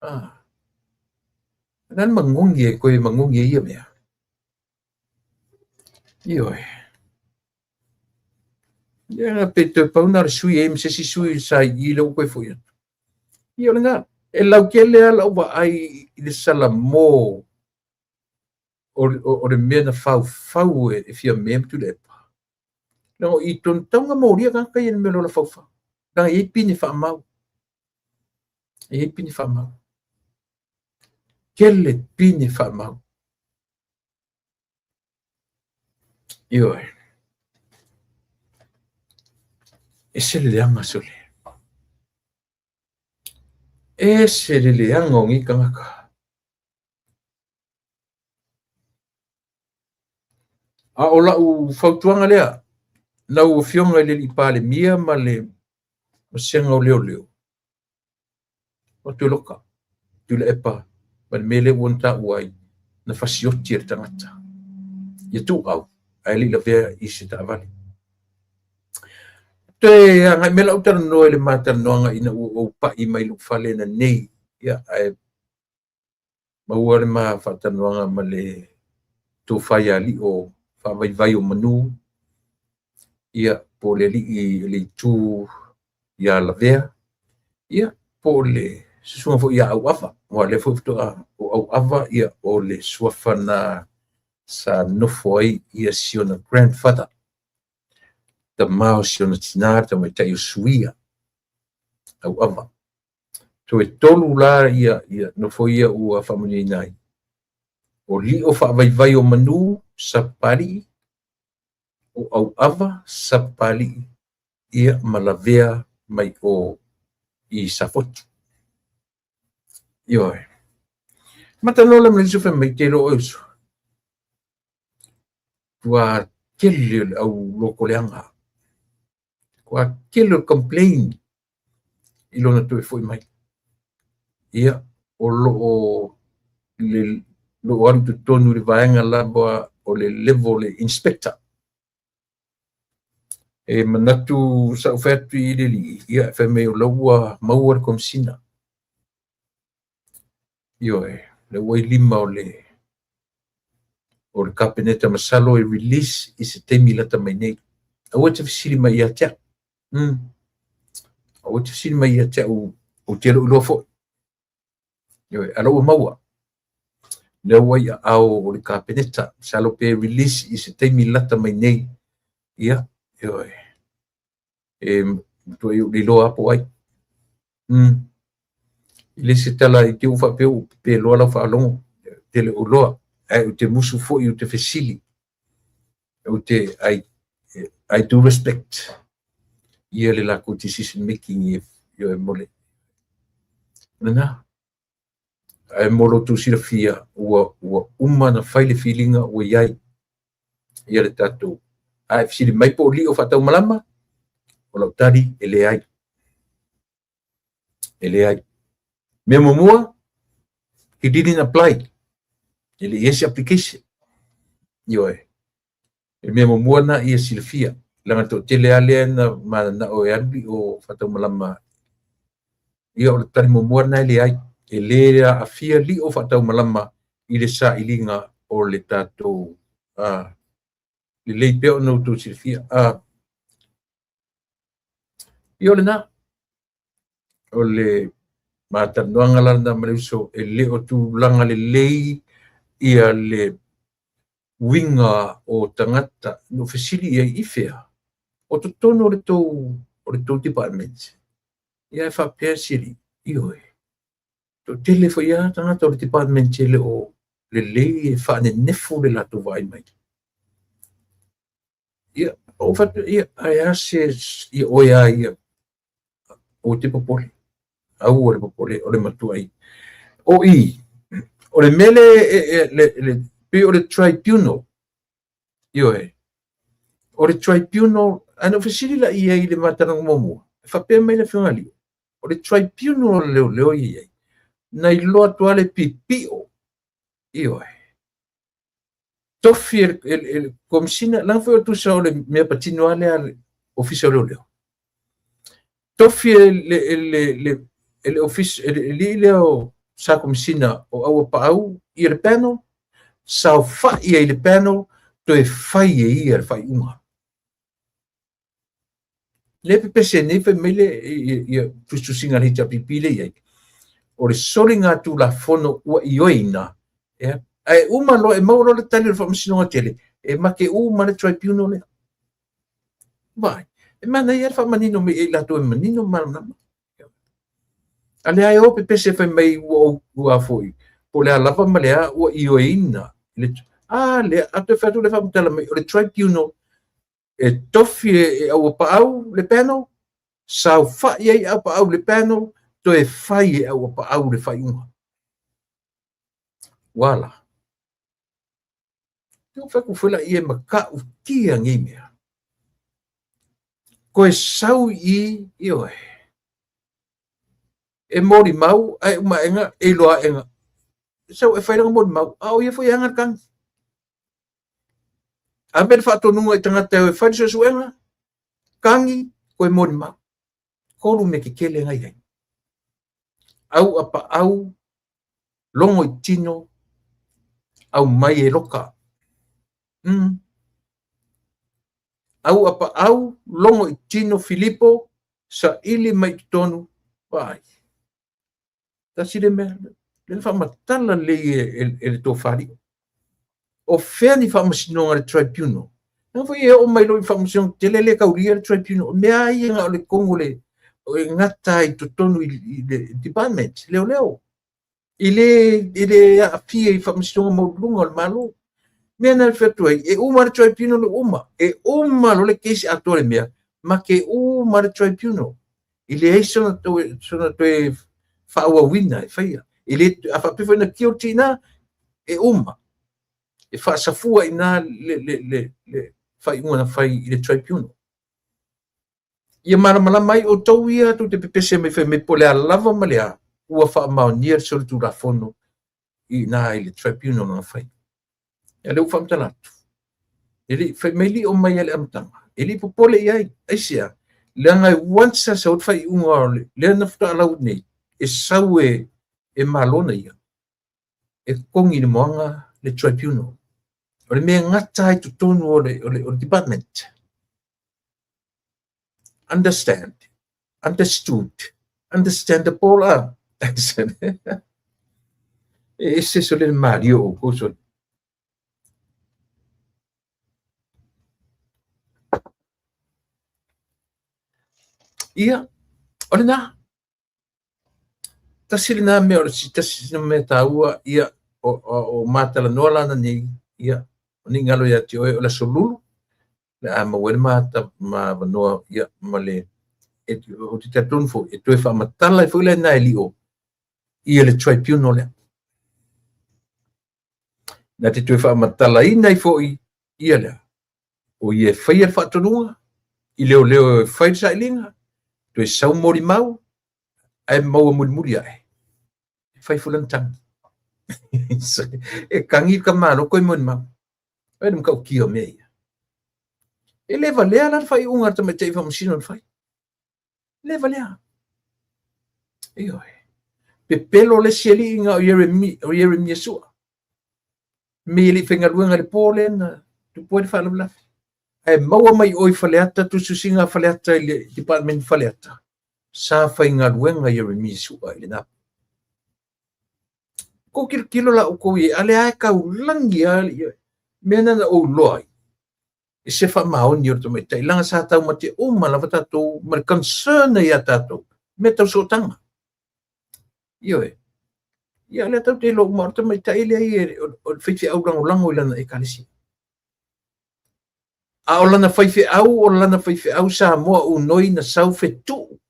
Speaker 1: Ah. O le a le magogi e toe magogi ai ia mea? Ioe. Ia pe toe pau na o le sui ai ma se isi sui sa i i lea ua toe foi atu. Ia o lena, e lautele lava lau vaai i le salamo o le mea na faufau e Fiame ma Tuilaepa. Leaga o i tonu tatau ona molia tagata ia i le mea o le ola faufau. Leaga e i ai pine faamau. E i ai pine faamau. Tele pine faamau. Ioe. Ese le leaga sole. Ese le leaga o nei tagata. A o lau fautuaga lea, lau Afioga i le Alii Palemia ma le Vasega o Leoleo, o Tuiloka, Tuilaepa ma le mea lea ua na taua ai, na fasioti e le tagata ia tuuau ae le i lavea i se taavale. Toe agai mai lau talanoa i le ma talanoaga ina ua ou pai mai lou fale nanei, ia, ae maua le ma faatalanoaga ma le tofa ia Lio faavaivai o manu, ia, po o le alii o le itu ia Lavea, ia, po o le susuga foi ia Auava, aua o lea foi faatoa o Auava, ia, o le suafa na sa nofo ai ia si ona grandfather, tama o si ona tina, le tamaitai o Suia, Auava. So e tolu la ia, ia nofo ia ua faamanuiaina ai. O Lio faavaivai o manu, Sapapalii, o Auava, Sapapalii, ia ma Lavea mai o i Safotu. Ioe. Matanoa la ma le uso fai mai te iloa oe uso. Ua tele o le au lotoleaga. Ua tele o le complain i lona toe foi mai. Ia, o lo o le lo o alu i totonu i le vaega lava o le level le inspector. E manatu sa ou fai atu i le alii, ia, fai mai o la ua maua le komesina. Ioe, la ua i lima o le Kapeneta masalo e release i se taimi lata mai nei. Aua e te fesili mai ia te au. Aua e te fesili mai ia te au, ou te le o iloa foi. Ioe, a la ua maua. Lea ua i aao o le Kapeneta. Masalo pe release i se taimi lata mai nei. Ia, ioe. E matuai ou le iloa lava po o ai. I le isi tala i te ua faapea ua peloa lau faalogo, ou te le o iloa, ae ou te musu foi ou te fesili. Ou te, I do respect ia le latou decision making ia mo le lena. Ae mo lo outou silafia, ua uma ona fai le filiga ua i ai ia le tatou. A e fesili mai po o lio faataumalama, o lau tali e leai. E leai. Mea muamua, he didn't apply. E le i ai se application. Ioe. E mea muamua na ia silafia. Leaga le toatele lava lea na mananao e alu lio faataumalama. Ia o le tali muamua na e leai. E le aafia lio faataumalama i le sailiga o le tatou lelei pea ona outou silafia. Ia o lena. O le matalanoaga la lena ma le uso, e le o tulaga lelei ia le uiga o tagata. Na ou fesili i ai i fea? O totonu o le tou o le tou department. Ia e faapea si alii, ioe. Toatele foi lava tagata o le department e le o lelei e faanenefu le latou vaai mai. Ia, ou faapea, ia, ae a se, ia oe lava ia, aua te popole, aua le popole, o le matuai. O i, o le mea le, le, le, pei o le tribunal, ioe, o le tribunal, ae na ou fesili la i ai i le ma talanoaga muamua, e faapea mai le Afioga ia Lio, o le tribunal a le leoleo ia i ai, na iloa atu lava le pipio, ioe, tofi e le Komesina, leaga foi o tusa o le mea patino lava lea a le Ofisa o Leoleo. Tofi e le Ofisa, e le alii lea o sa Komesina o Auapaau ia le panel, saofai ai le panel, toe fai e ia le faaiuga. Lea e pepese nei fai mai le ia tusitusiga a le HRPP lea e i ai, o le soligatulafono ua ioeina, ia, ae uma loa e maua loa le tali o le Faamasinoga Tele, e make uma le tribunal lea. Vaai, e manaia le faamanino mai e i latou e manino ma malamalama. A lea e o pepese fai mai ua ua foi, po o le a lava ma le a ua ioeina. Le, a lea, a toe fai atu le faamatala mai, o le tribunal e tofi e Auapaau le panel, saofai ai Auapaau le panel, toe fai e Auapaau le faaiuga. Ua la. Te fai atu foi laia e matautia nei mea. Koe sau i, ioe, e molimau ae uma aega e iloa aega. Sau e fai lana molimau, a o ia foi e aga le tagi. Ave le faatonuga i tagata e o e fai le suesuega, tagi, koe molimau. Tolu mea tetele na i ai. Auapaau, logo i tino, aumai e loka. Auapaau, logo i tino Filipo, saili mai i totonu, vaai. Tasi le mea, lea na faamatala lelei e le tofa lio. O fea ni faamasinoga a le tribunal? Leaga foi e oo mai loa i faamasinoga tetele le taulia le tribunal. O mea lava ia na o le tonu o le e gata ai i totonu i le department, leoleo. E le aafia i faamasinoga maualuluga o le Malo. Mea na fai atu ai, e uma le tribunal e uma. E uma loa le case atoa le mea, make uma le tribunal. E leai sona toe faaauauina e faia. E le, a faapea foi na guilty ina, e uma. E faasafua ina le faaiuga na fai i le tribunal. Ia malamalama ai outou ia tou te pepese mai fai mai po o le a lava ma le a, ua faamaonia le solitulafono i ina i le tribunal na fai. Ia lea ua faamatala atu. E le i fai mai lio mai i le amataga. E le i popole i ai. Aisea? Leaga e once a sau le faaiuga o le lea na faatoa lau nei, e sau e malo na ia, e totogi i le moaga le tribunal. O le mea e gata ai totonu o le department. Understand. Understood. Understandable a. E ese sole le malie o outou sole. Ia, o lena. Tasi lena mea o le tasi sina mea taua, ia, o matalanoa lana nei, ia, o ni galo ia te oe o le aso Lulu, le a maua ai le mata ma avanoa, ia, ma le, e, o te talitonu foi, e toe faamatala ai foi la ina e lio, ia le tribunal lea. Na te toe faamatalaina ai foi ia lea, o ia e faia le faatonuga, i leoleo e fai le sailiga, toe sau molimau, ae maua mulimuli ae, e fai foi lana tagi. E tagi le tamaloa toe molimau. Ai le matautia o mea ia. E le valea la le faaiuga a le tamaitai faamasino na fai. E le valea. Ioe. Pepelo le isi alii na o Ieremia, o Ieremia Sua. Me e le i faigaluega i le po lea na tupu ai le faalavelave. Ae maua mai i o i Faleata, tusitusiga a Faleata i le Department Faleata, sa faigaluega Ieremia Sua i lena po. Kou tilotilo la outou i ai, a lea e taulagi lava mea na na ou iloa ai, e se faamaoni o le tamaitai, leaga sa taumate uma lava tatou ma le concern ia tatou, mea tau sootaga. Ioe. Ia, lea tatou te iloa uma, o le tamaitai lea ia, o le faifeau lagolago i lana ekalesia. A o lana faifeau, o lana faifeau Samoa unoi na sau fetuu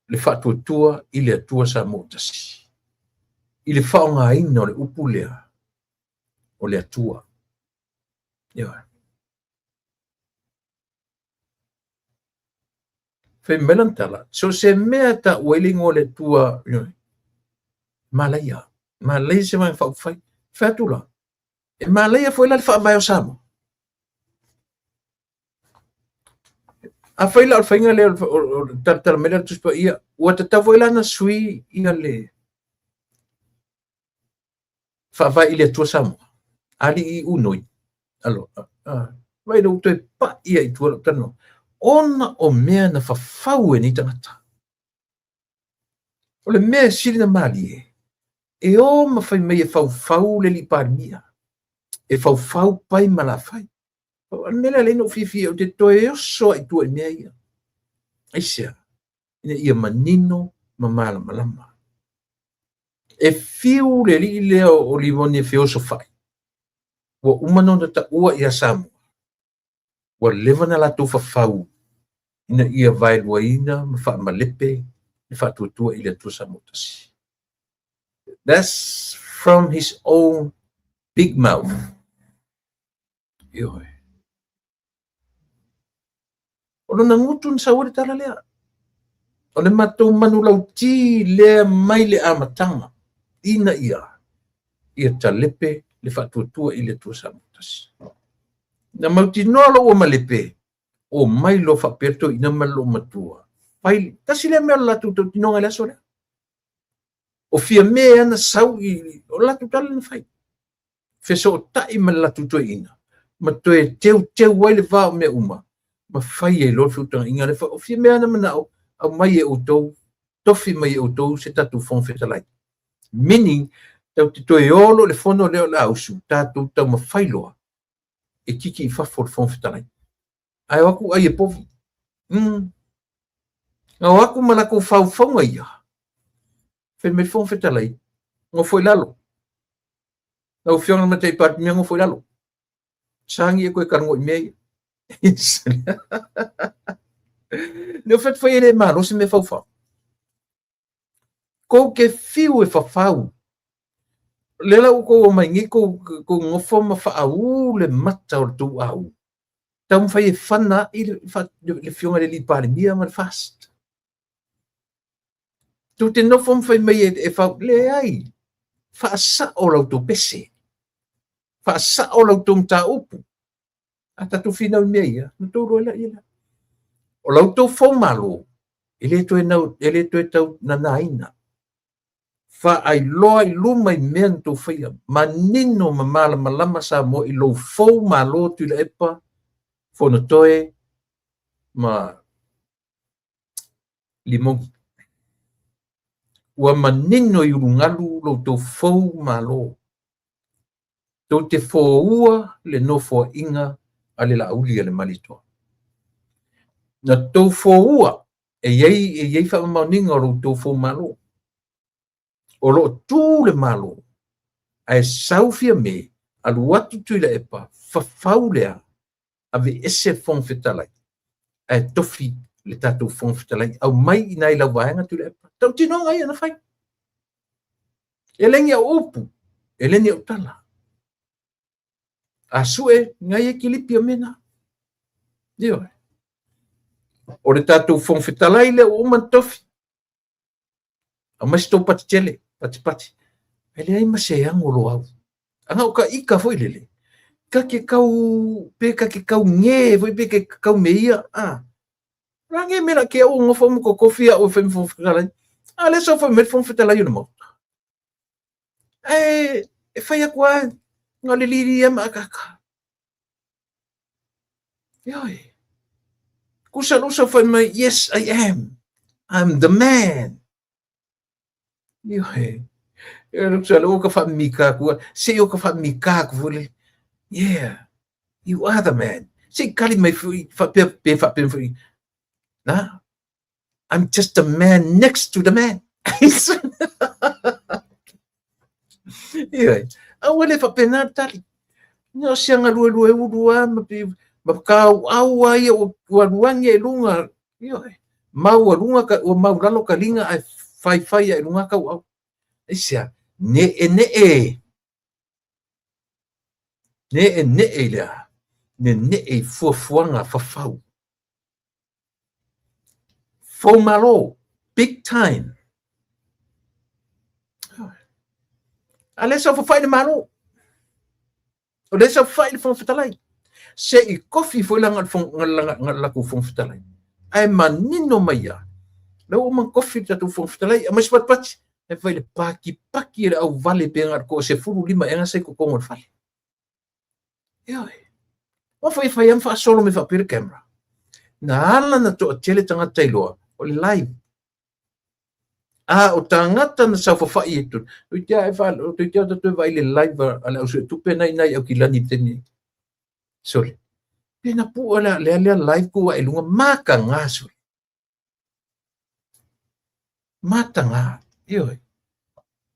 Speaker 1: le faatuatua i le Atua Samoa tasi, i le faaaogaina o le upu lea o le Atua. Ioe. Fai mai lana tala, so se mea e taua ai le igoa o le Atua, ioe, malaia, malaia se vaega faaupufai. Fai atu la, e malaia foi la le faavae o Samoa. Afai la o le faiga lea o le talatala mai lea o le Tusi Paia, ua tatau foi la ona sui ia le Faavae i le Atua Samoa, Alii Unoi. Alo, vai lea ua toe pai ai i tua lau talanoa, ona o mea na fafau e nei tagata. O le mea e sili na malie, e o ma fai mai e faufau le alii Palemia, e faufau pai ma lafai. O le mea lea lea na ou fiafia, ou te toe oso ai i tua i mea ia. Aisea? Ina ia manino ma malamalama. E fiu le alii lea o Limoni e feosofai, ua uma ona taua ia Samoa, ua leva na latou fafau ina ia vaeluaina ma faamalepe le faatuatua i le Atua Samoa tasi. That's from his own big mouth. Ioe. O lona gutu na sau ai le tala lea. O le matou manulauti lea mai le amataga ina ia ia talepe le faatuatua i le Atua Samoa tasi. Na mautinoa loa ua malepe, o mai loa faapea le toeaina ma le loomatua. Fai, tasi lea mea o le latou tautinoga i le aso lea. O Fiame ana sau i, o le latou tala na fai. Fesootai ma le latou toeaina, ma toe teuteu ai le va o mea uma, ma fai ai loa le feutagaiga lea. O Fiame ana manao, aumai e outou, tofi mai e outou se tatou Fofoga Fetalai. Meaning, tatou te toe o loa i le fono lea o le a usu, tatou taumafai loa e kiki i fafo le Fofoga Fetalai. Ae o atu ai e povi. Na o atu ma latou faufauga ia. Fai mai le Fofoga Fetalai, nofo i lalo. Lau Afioga i le Tamaitai Palemia, nofo i lalo. Sagi e koe talanoa i mea ia. Ne fai fai e le malo se mea faufau. Kou te fiu e fafau. Lea la ua tou omai nei kou kou nofo ma faaū le mata o le tou āu. Taumafai e fana ai le, le Afioga i le Alii Palemia ma le FAST. Tou te nofo ma fai mai e, e fau, leai, faasao la outou pese, faasao la outou mataupu. A tatou finau i mea ia, na tou iloa lea lea. O la outou fou malo, e le toe, nau, e le toe tau nanaina. Faailoa i luma i mea na tou faia, manino ma malamalama Samoa i lou fou malo Tuilaepa, Fonotoe ma Limoni. Ua manino i ulugalu lo outou fou malo. Tou te foua le nofoaiga a le Laauli a le Malietoa. Na tou foua, e i ai, e i ai faamamaoniga o lo outou fou malo. O lo o tu le Malo, ae sau Fiame, alu atu Tuilaepa, fafau lea, aveese le Fofoga Fetalai, ae tofi le tatou Fofoga Fetalai, aumai i ina i lau vaega Tuilaepa. Tautinoga ia na fai. E le ni au upu, e le ni au tala. A sue, ngai e kilipi o mea na. Ioe. O le tatou Fofoga Fetalai lea ua uma ona tofi, aumai se tou pati tele, patipati. E leai ma se ano o Loau. Ana o ka ika foi lele, ka ke kau, pe ka ke kau nge foi pe ke kau me ia, a. La nge mea la ke au ngofo mo kokofi au e fai ma Fofoga Fetalai. A lea sau fai mai le Fofoga Fetalai o le Maota. Ae e fai atu lava na o le lili lava ma akaaka. Ioe. Kusa lou saofai mai, yes, I am. I'm the man. Ioe. E lou sa lou ka whaamika aku, se i o ka whaamika aku foi le. Yeah, you are the man. Se i kali mai foi, whapea, pe whapea foi. Na, I'm just a man next to the man. Ioe. Aua le faapena le tali. Na o se galuelue ulu lava ma pe ma kauau lava ia ua alu agi ai i luga. Ioe. Maualuga ka ua maulalo ka liga ae faifai ae i luga kauau. Aisea? Ne'ene'e. Ne'ene'e i le a? Nene'e i fuafuaga fafau. Fou malo, big time. A lea saofafai le Malo. O lea saofafai le Fofoga Fetalai. Se i kofi foi la nga le latou Fofoga Fetalai. Ae manino mai ia, la ua uma ona kofi le tatou Fofoga Fetalai, aumai se patipati. Ae fai le pakipaki e le auvale pe na o le toa-15 ea sa i totonu o le fale. Ioe. Ua fai fai am faasolo mai faapea le camera. Na ala na toatele tagata iloa, o le live. A o tagata na saofafai i totonu, toeitiiti lava e fa, toeitiiti lava tatou e vaai i le live a le au suetupe na i ina i Aukilani i le taimi nei. Sole. Pe na pua lea lea lea live ku ae i luga, mataga sole. Mataga, ioe.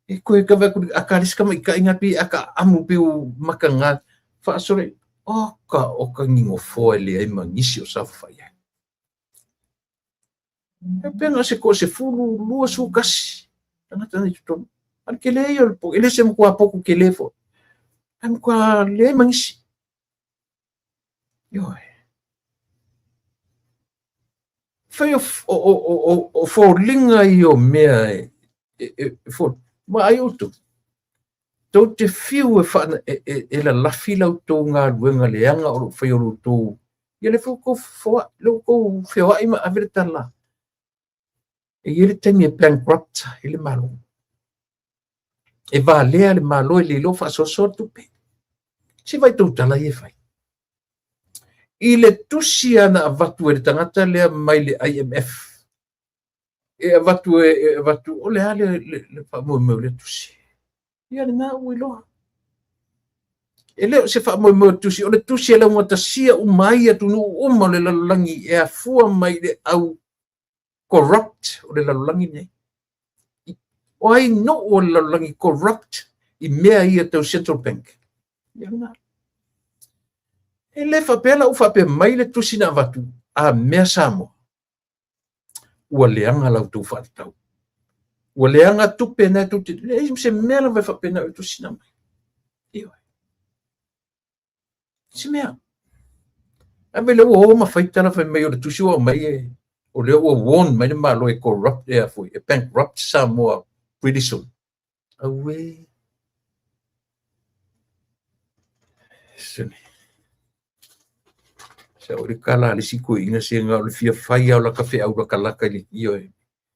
Speaker 1: E koe ka vaai atu a ka le isi tamaitaiga pei a ka amu pei ua mataga faasolo oka oka ni nofoa e leai ma nisi o saofafai ai. E pei na o se toa-10, 21 tagata na i totonu. A o le tele ia o le po, e le o se matua potu tele foi, ae matua leai ma nisi. Ioe. Fai o foliga ia o mea e vaai outou. Tou te fiu e, wha, e, e, e lalafi la outou galuega leaga o lo o faia o lo outou ia le foi outou le outou feoai ma ave le tala. E i ai le taimi e bankrupt ai le Malo. E valea le Malo e le iloa faasoasoa le tupe. Se vaai tou tala ia e fai. I le tusi lava na avatu e le tagata lea mai le IMF, e avatu e avatu, o le a le, le, le faamoemoe o lea tusi? Ia lena ua iloa. E le o se faamoemoe o le tusi, o le tusi e laugatasia uma ai atunuu uma o le lalolagi e afua mai i le au corrupt o le lalolagi lenei. O ai nuu o le lalolagi corrupt i mea ia tau central bank? Ia lena. E le faapea la ua faapea mai le tusi na avatu a mea Samoa. Ua leaga la outou faatatau. Ua leaga tupe na tou te... Leai ma se mea lava e faapena o le tusi na aumai. Ioe. Se mea. Ae lea ua o ma fai tala fai mai o le tusi ua aumai e o lea ua warn mai le Malo e corrupt e a foi, e bankrupt Samoa pretty soon. Auē. Sene. Se o le kala a le isi toeaina se na o le fia fai lava o lata feau latalata i le ioe.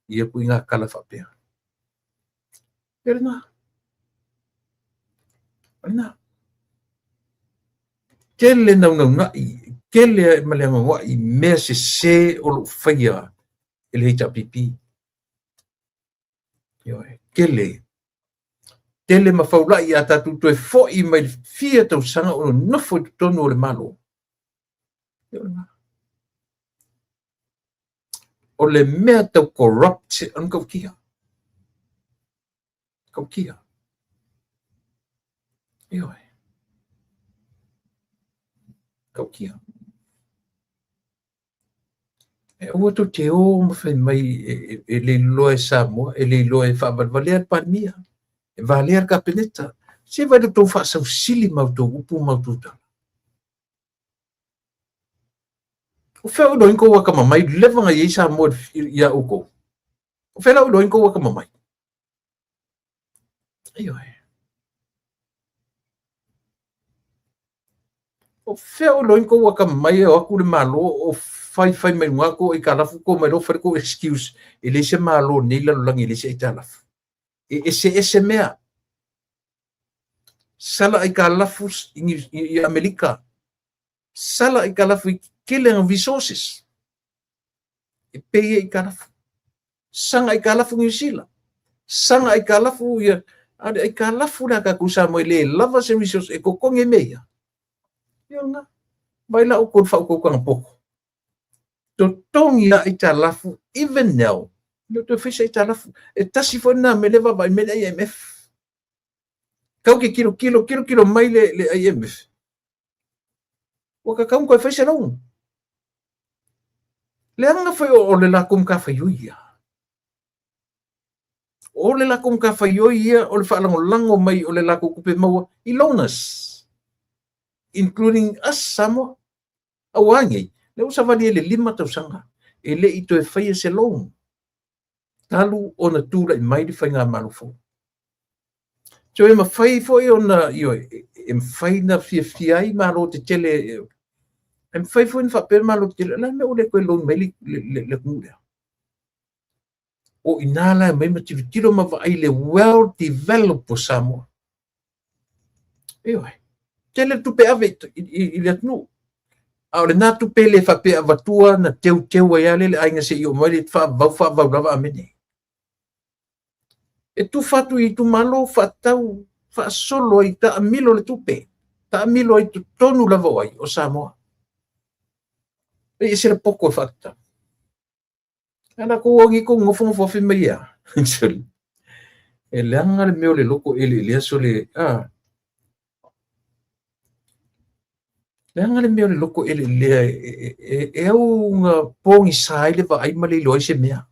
Speaker 1: Ia pui ngā kala faapea. E lena. O lena. Tele naunauna'i, tele ma le anoanoai mea sesē o lo o faia e le HRPP. Ioe, tele. Tele ma faula'i a tatou toe fo'i mai le fia tausaga o nonofo i totonu o le Malo. Ia o lena. O le mea tau corrupt o le matautia. Tautia. Ioe. Tautia. E aua tou te o ma fai mai e le iloa e Samoa, e le iloa e faavalevalea le Palemia, e valea le Kapeneta. Se vaai lo tou faasausili ma outou upu ma outou tala. O fea o iloa ai kou akamamai leva na i ai Samoa ia outou? O fea la o iloa ai kou akamamai? Ioe. O fea o iloa ai kou akamai e o atu le Malo o faifai mai luga tou aitalafu tou omai loa fai le tou excuse e leai se Malo o lenei lalolagi e leai se aitalafu. E eseese mea. Sala aitalafu i Amerika. Sala aitalafu i tele ana resources. E pay ai aitalafu. Saga aitalafu Niu Sila, saga aitalafu ia, a o le aitalafu lea a tatou Samoa e le lava se resource e totogi ai mea ia. Ia lena. Vaai la outou i le faautautaga poto. Totogi lava aitalafu even now, e le o toe fai se aitalafu. E tasi foi lena mea lea e vaavaai mai le IMF. Tau te tilotilo, tilotilo mai le IMF, ua tatau ona toe fai se loan. Leaga foi o le latou matafaioi ia. O le latou matafaioi ia o le faalagolago mai o le latou tupe maua i loaners, including us Samoa. Aua nei, lea ua savali ai le 5 tausaga e le i toe faia se loan talu ona tulai mai le faigamalo fou. So e mafai foi ona, ioe, e mafai na fiafia ai malo tetele, e mafai foi ona faapea malo tetele, o le a le mea ua le toe loan mai le atunuu lea? O i ina la e aumai ma tilotilo ma vaai le well developed o Samoa. Ioe, tele le tupe ave i le atunuu. A o lena tupe le faapea avatua na teuteu ai lava le aiga seia oo mai le faavavau faavavau lava amene. E tufa atu i itumalo faatatau faasolo ai taamilo le tupe, taamilo ai totonu lava o ai o Samoa. E ese le poto e faatatau. A la kou agi kou nofonofo afe mai ia. Sorry. E leaga le mea o le loto eleelea sole, a. Leaga le mea o le loto eleelea e au na pogisa ai le vaai ma le iloa ai se mea.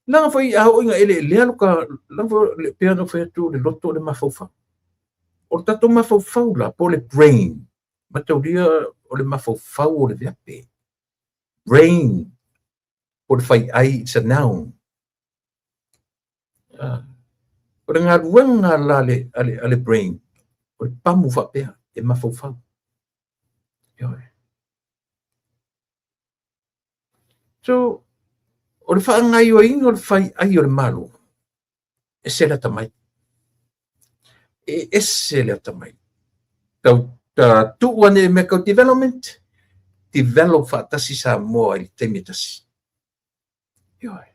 Speaker 1: Leaga foi a oo ina eleelea loka, leaga foi pei ona ou fai atu o le loto o le mafaufau. O le tatou mafaufau la, po o le brain, mataulia o le mafaufau o le veape. Brain, po o le faiai, it's a noun. O le galuega la a le brain, o le pamu faapea, e mafaufau. Ioe. So, o le faagaoioiga o le faiai o le Malo, ese le atamai. E ese le atamai. Tau tuu ane i mea tau development, develop faatasi Samoa i le taimi e tasi. Ioe.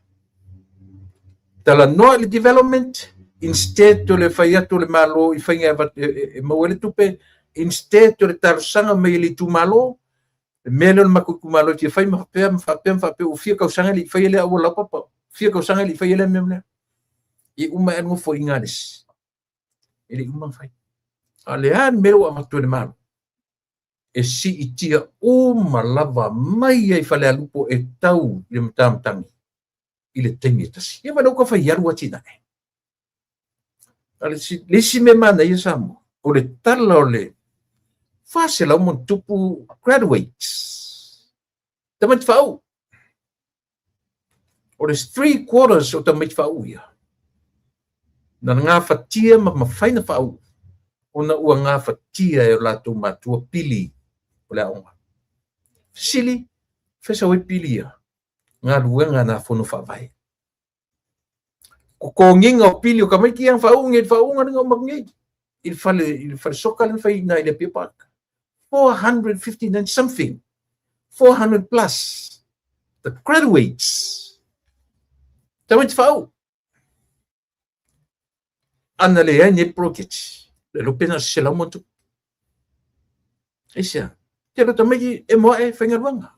Speaker 1: Talanoa i le development, instead o le fai atu o le Malo i faiga e maua ai le tupe, instead o le talosaga mai e le itumalo, le mea lea o le matou itumalo e fia fai ma faapea ma faapea ma faapea, ua fia tausaga e le i faia lea auala laupapa, fia tausaga e le i faia lea mea ma lea. E uma ae nofoaiga a le isi. E le i uma ona fai. A o le a le mea ua avatu e le Malo? E siitia uma lava mai ai Falealupo e tau i le matamatagi i le taimi e tasi. Ia vaai la ua fai alu atinae. A le isi mea manaia Samoa, o le tala o le 400 ma ona tupu graduates. Tamaiti faauu. O le 3/4 o tamaiti faauu ia, na gafatia ma mafai na faauu ona ua gafatia e o latou matua pili o le aoga. Fesili, fai sau ai pili ia? Galuega na fono faavae. Totogiga o pili o tamaiti ia na faauu nei i le faauuga lea na uma atu nei i le fale soka lea na fai i ina i le Apia Park. 459 something, 400 plus the graduates. Tamaiti faauu. Ana leai nei poloketi, le iloa pe na o se 100+. Aisea? Tele o tamaiti e moae faigaluega.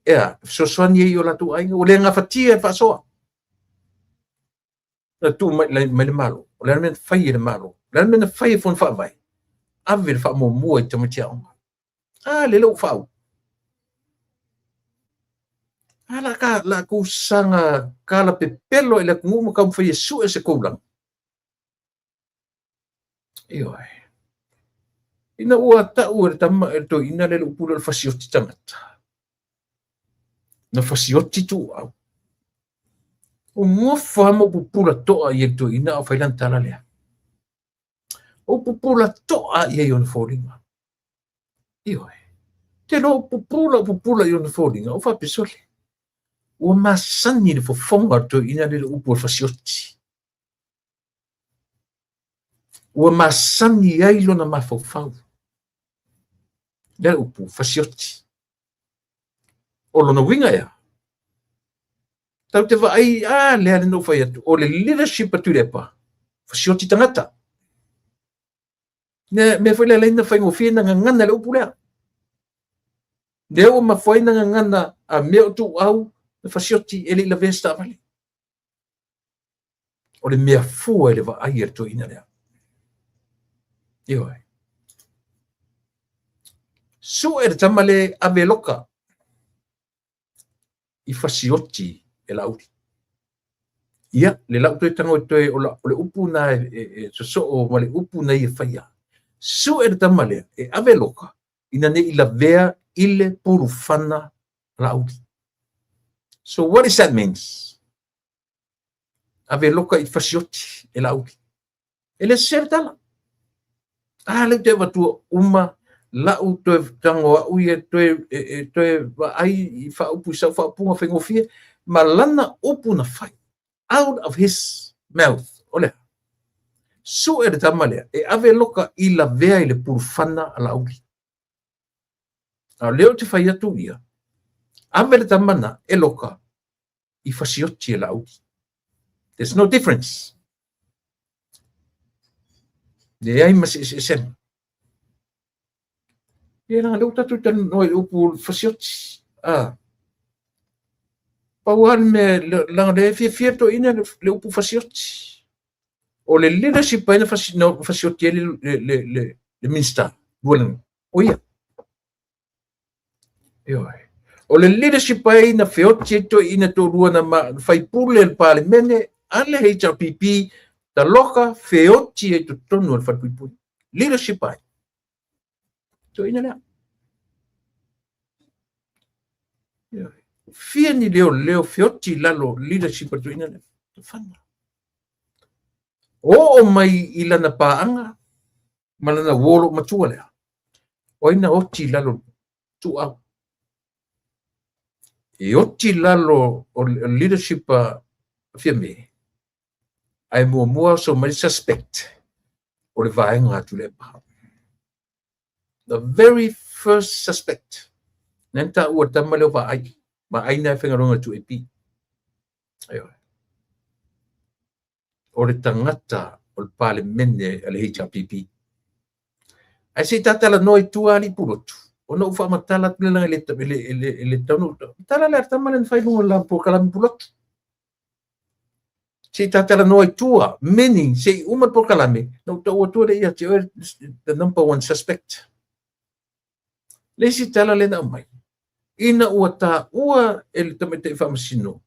Speaker 1: Ea, fesoasoani ai i o latou aiga, ua le gafatia e faasoa. Na tuu mai, mai le Malo. O le a le mea na fai e le Malo? O le a le mea na fai e Fono Faavae? Ave le faamuamua i tamaiti aoga. A, lele ua faauu. A la ka la kou saga kala pepelo i le atunuu ma taumafai e sue se koulaga. Ioe. Ina ua tau e le tama e le toeaina lea le upu lea o le fasioti tagata. Na fasioti tuuau. O nofo lava ma ou pupula toa i ai le toeaina a o fai lana tala lea. O pupula toa i ai ona foliga. Ioe. Te loa o pupula, o pupula i ona foliga, o faapea sole. Ua masani le fofoga o le toeaina lea i le upu o le fasioti. Ua masani ai lona mafaufau. Lea le upu, fasioti. O lona uiga ea? Tatou te vaai, a lea na ou fai atu, o le leadership a Tuilaepa, fasioti tagata. Mea, mea foi lea leai na faigofie na gagana le upu lea. Lea ua mafua ai na gagana a mea o tuuau na fasioti e le i lavea se taavale. O le mea fua i le vaai a le toeaina lea. Ioe. Sue le tama le ave loka i fasioti e Laauli. Ia, le lau toe tago e toe, o, la, o le upu na e, e, e sosoo ma le upu na ia faia. Sue le tama lea e ave loka ina ne i lavea i le pulufana Laauli. So what does that means? Ave loka i fasioti e Laauli. E le sese le tala. A lea ou te avatua uma lau toe tago au ia toe, e, e, toe vaai i faaupu i sau faaupuga faigofie ma lana upu na fai out of his mouth. O lea, sue le tama lea e ave loka i lavea i le pulufana a Laauli. A o lea ou te fai atu ia, ave le tama na e loka i fasioti e Laauli. There's no difference. Leai ma se eseesega. Ia leaga lea ua tatou talanoa i upu fasioti. Ah. Pau lava le mea, leaga lea e fiafia le toeaina le upu fasioti. O le leadership ai na fasioti ai le Minista, Luanan, o ia. Ioe. O le leadership ai na feoti ai toeaina toalua na faipule le Palemene a le HRPP taloka feoti ai totonu o le falepuipui. Leadership ai. Toeaina lea. Ioe. Fia ni leo leo feoti i lalo leadership a toeaina lea. Tafana. Oo mai i lana paaga ma lana uo loo matua lea. O ai na oti i lalo tuuau? E oti i lalo o leadership a Fiame, ae muamua oso mai suspect o le vaega a Tuilaepa. The very first suspect. Lea na taua le tama lea o Vaai. Vaai na e faigaluega i le 2AP. Ioe. O le tagata o le Palemene a le HRPP. Ae se i ta talanoa i tua alii pulotu, ona ou faamatala atu lea leaga e le, e le, e le taunuu. Tala lea a le tama lea na fai i luga o le polokalame pulotu. Se i ta talanoa i tua, meaning se i uma le polokalame, na ou tau atua lea ia te oe the number one suspect. Le isi tala lea na aumai, ina ua taua e le tamaitai faamasino,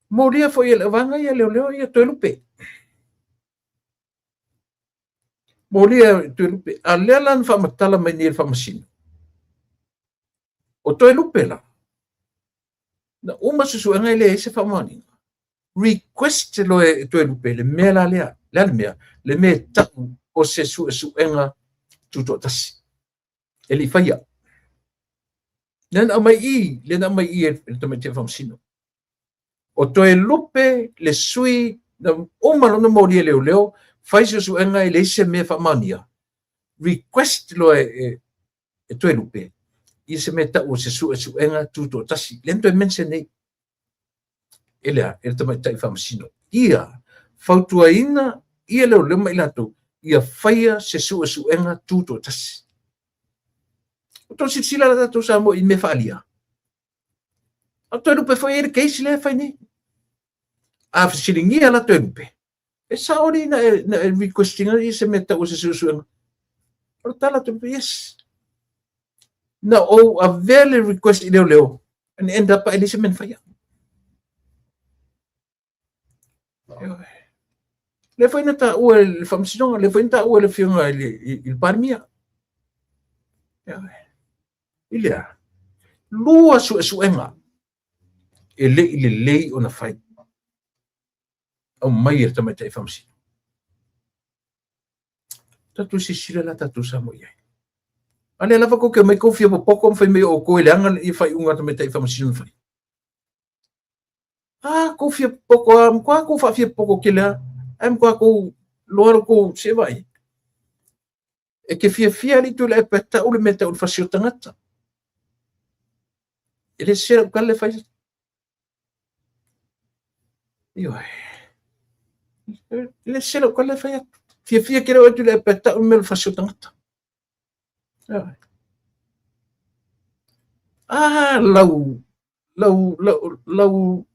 Speaker 1: molia foi e le vaega ia leoleo ia Toelupe. Molia e Toelupe. A lea la na faamatala mai nei e le faamasino. O Toelupe la, na uma suesuega e leai se faamaoniga. Request loa e Toelupe le mea la lea. Le a le mea? Le mea e tau o se suesuega tutoatasi. E le i faia. Lea na aumai i, lea na aumai i e le tamaitai faamasino. O Toelupe le sui na uma lona molia e leoleo, fai suesuega e leai se mea e faamaonia. Request loa e, e Toelupe ia se mea e tau o se suesuega tutoatasi. Lea na toe mention nei e le a, e le tamaitai faamasino. Ia fautuaina ia leoleo ma i latou ia faia se suesuega tutoatasi. O tou silasila la tatou Samoa i mea faaalia. A o Toelupe foi e i ai le case lea e fai nei. A fesiligia la Toelupe, e sao alii na e, na e request ina ia se mea tau o se suesuega. O le tala Toelupe, yes. Na ou avea le request i leoleo, and end up e leai se mea na faia. Lea foi na taua e le Faamasinoga, lea foi na taua e le Afioga i le, i le Palemia. I le a? Lua suesuega e le i lelei ona fai. Aumai e le tamaitai faamasino. Tatou silasila la tatou Samoa i ai. A lea lava kou te omai kou fia popoto ma fai mai o outou e leaga ia faaiuga a le tamaitai faamasino na fai. A kou fia popoto a, matua kou faafia popoto tele a, ae matua kou loa lo kou se vaai. E te fiafia alii Tuilaepa e tau le mea e tau i le fasi o tagata. E le sese lau tala e fai. Ioe. E le sese lau tala e fai atu. Fiafia tele oe Tuilaepa e tau le mea o le fasi o tagata. Ioe. Ah, lau, lau, lau, lau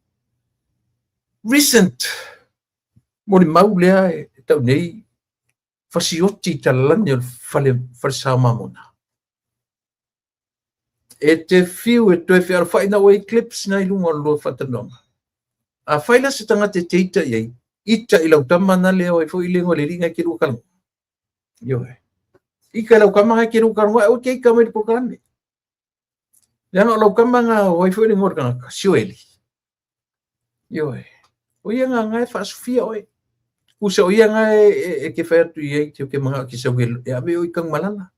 Speaker 1: recent molimau lea e tau nei fasioti i talalani o le fale, falesa o Mamona. E te fiu e toe fealofai na ua eclipse na i luga o le lua faatalanoaga. Afai la se tagata e te ita i ai, ita i lau tama na lea o ai foi le igoa o le alii na e te lua talanoa. Ioe. Ita i lau tama na e te lua talanoa, ae aua e te ita mai i le polokalame. Leaga o lau tama na o ai foi le igoa o le tagata, Sioeli. Ioe. O ia nga nga e faasufia oe. Tusa o ia nga e te fai atu i ai te ke manao ke sau e ave oe i Tanumalala.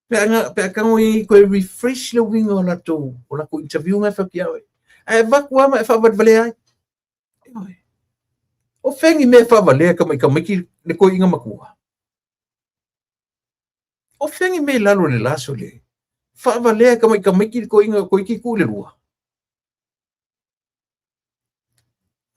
Speaker 1: Pe a pe a tago i koe refresh le uiga o latou o latou interview nga e fai atu ia oe. Ae avatu lava ma e faavalevalea ai. Ioe. O fea ni mea e faavalea e tamaiti le toeaina matua? O fea ni mea i lalo o le la sole? Faavalea e tamaiti le toeaina toeitiiti tuu i le lua.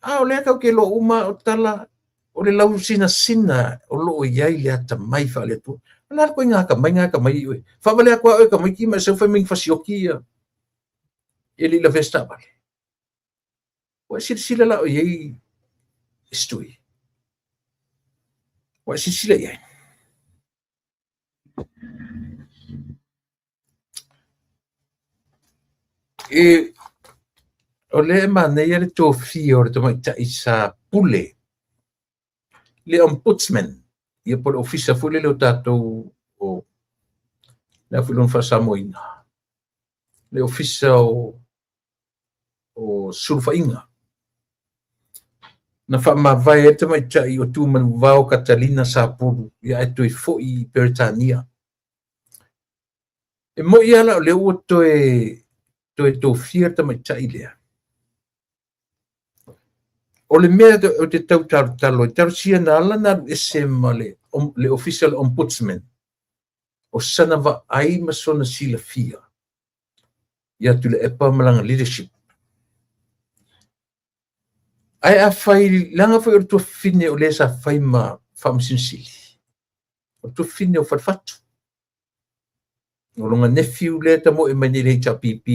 Speaker 1: A o lea tatou te iloa uma o tala o le lausinasina o lo o i ai le atamai faale-Atua. O le a le ituaiga atamai na atamai ai oe? Faavalea atu lava oe e tamaiti ma e sau fai mai ni fasioti ia e le i lavea se taavale. Ua e silasila la oe i ai e se tui? Ua e silasila i ai? E, o lea e manaia le tofia o le tamaitai sa pule, le ombudsman, ia po o le ofisa foi lele o tatou o le a foi lona faa-Samoaina, le ofisa o sulufaiga. Na faamavae ai le tamaitai o Tumanuvao Katalina Sapulu ia ae toe foi i Peretania. E moni lava la o lea ua toe toe tofia le tamaitai lea. O le mea ou te tau talotalo ai, talosia na ala ona alu ese ma le, le ofisa o le ombudsman, o sana vaai ma sona silafia ia Tuilaepa ma lana leadership. Ae afai, leaga foi o le tuafafine o le sa fai ma Faamasino Sili, o le tuafafine o Falefatu, o lona nephew lea e tamoe mai nei i le HRPP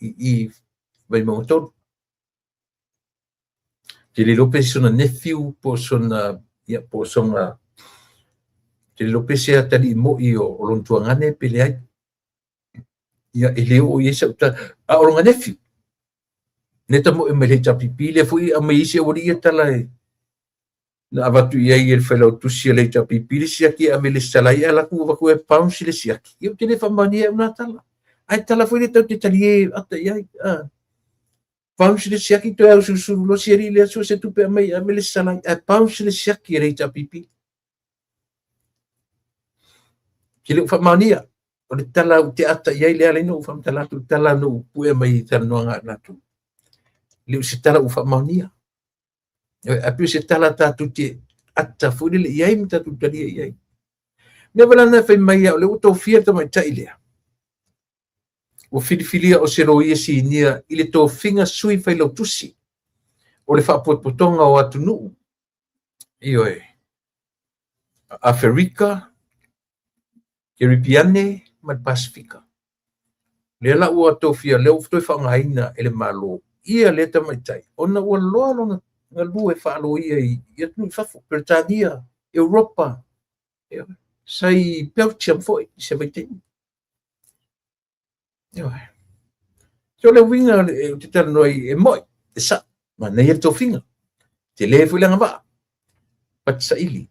Speaker 1: i i Vaimauga 3. Te le iloa pe sona nephew po o sona, ia, po o sona, te le iloa pe se atalii moi o, o lona tuagane pe leai. Ia, e le oo i ai sau tala. A o lona nephew, lea e tamoe mai le HRPP, lea foi e aumai ai si aualii ia tala e, na avatu i ai e le failautusi a le HRPP le siaki e ave i le lesitala ai, ae alu atu avatu e bounce le siaki. Ia ou te le faamaonia ai au na tala. Ae tala foi lea tatou te talie ata i ai. Bounce le siaki toe ausulusulu loa si alii lea sue se tupe aumai e ave le lesitala ai, ae bounce le siaki a le HRPP. Ke le o faamaonia, o le tala ou te ata i ai lea ala ai ona ou faamatala atu le tala na ou puea mai i talanoaga a latou. E le o se tala ua faamaonia. Ae pei o se tala tatou te ata foi lele i ai ma tatou talia i ai. Mea foi la lena e fai mai au, o lea ua tofia le tamaitai lea. Ua filifilia o se loia sinia i le tofiga sui failautusi o le Faapotopotoga o Atunuu, ioe, Aferika, Keripiane ma le Pasefika. Lea la ua tofia, lea ua toe faaaogaina e le Malo ia lea tamaitai ona ua loa lona galue faaloia i atunuu i fafo, Peretania, Europa, sa i Belgium foi i se vaitaimi. Ioe. So le uiga ou te talanoa ai, e mo'i, e sa'o, manaia le tofiga, tele foi le agavaa, but saili,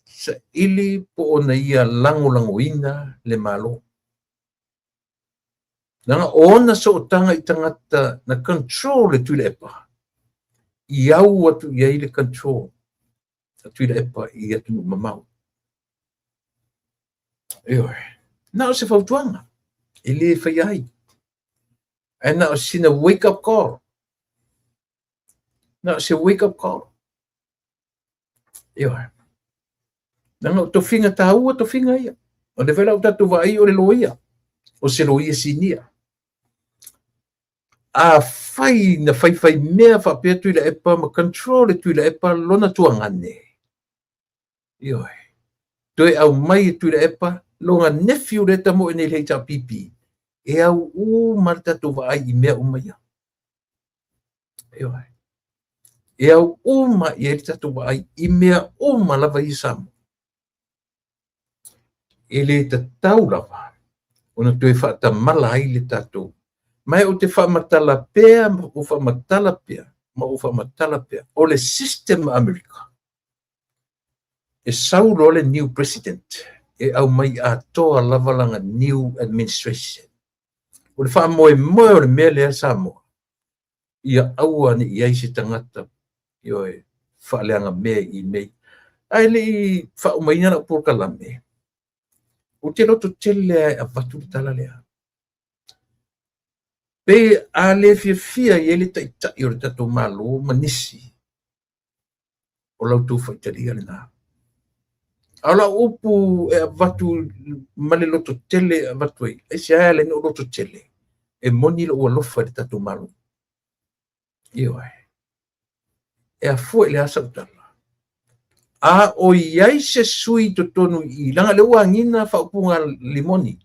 Speaker 1: saili po o na ia lagolagoina le Malo. Leaga o ona sootaga i tagata na control e Tuilaepa, i au atu i ai le control a Tuilaepa i atunuu mamao. Ioe. Na o se fautuaga, e le faia ai. Ae na o sina wake up call. Na o se wake up call. Ioe. Leaga o tofiga taua tofiga ia. O le foi la ua tatou vaai o le loia, o se loia sinia. Afai na faifaimea faapea Tuilaepa ma control e Tuilaepa lona tuagane, ioe, toe aumai e Tuilaepa lona nephew lea e tamoe nei i le HRPP, e au uma le tatou vaai i mea uma ia. Ioe. E au uma i ai le tatou vaai i mea uma lava ia Samoa. E le tatau lava ona toe faatamala ai le tatou. Ma ou te faamatala pea ma ou faamatala pea ma ou faamatala pea. O le system Amerika, e sau loa le new president, e aumai atoa lava lana new administration. O le faamoemoe o le mea lea Samoa, ia aua ne i ai se tagata, ioe, faaleaga mea i mea. Ae le i faaumaina lau polokalame, ou te loto tele e avatu le tala lea. Pe a le fiafia i ai le taitai o le tatou Malo ma nisi, o la outou faitalia lena. A o lau upu e avatu ma le loto tele e avatu ai, aisea e ala ai ona ou loto tele, e moni lou alofa i le tatou Malo. Ioe. E afua i le a sau tala? A o i ai se sui i totonu i i, leaga o lea ua agiga faaupuga a Limoni.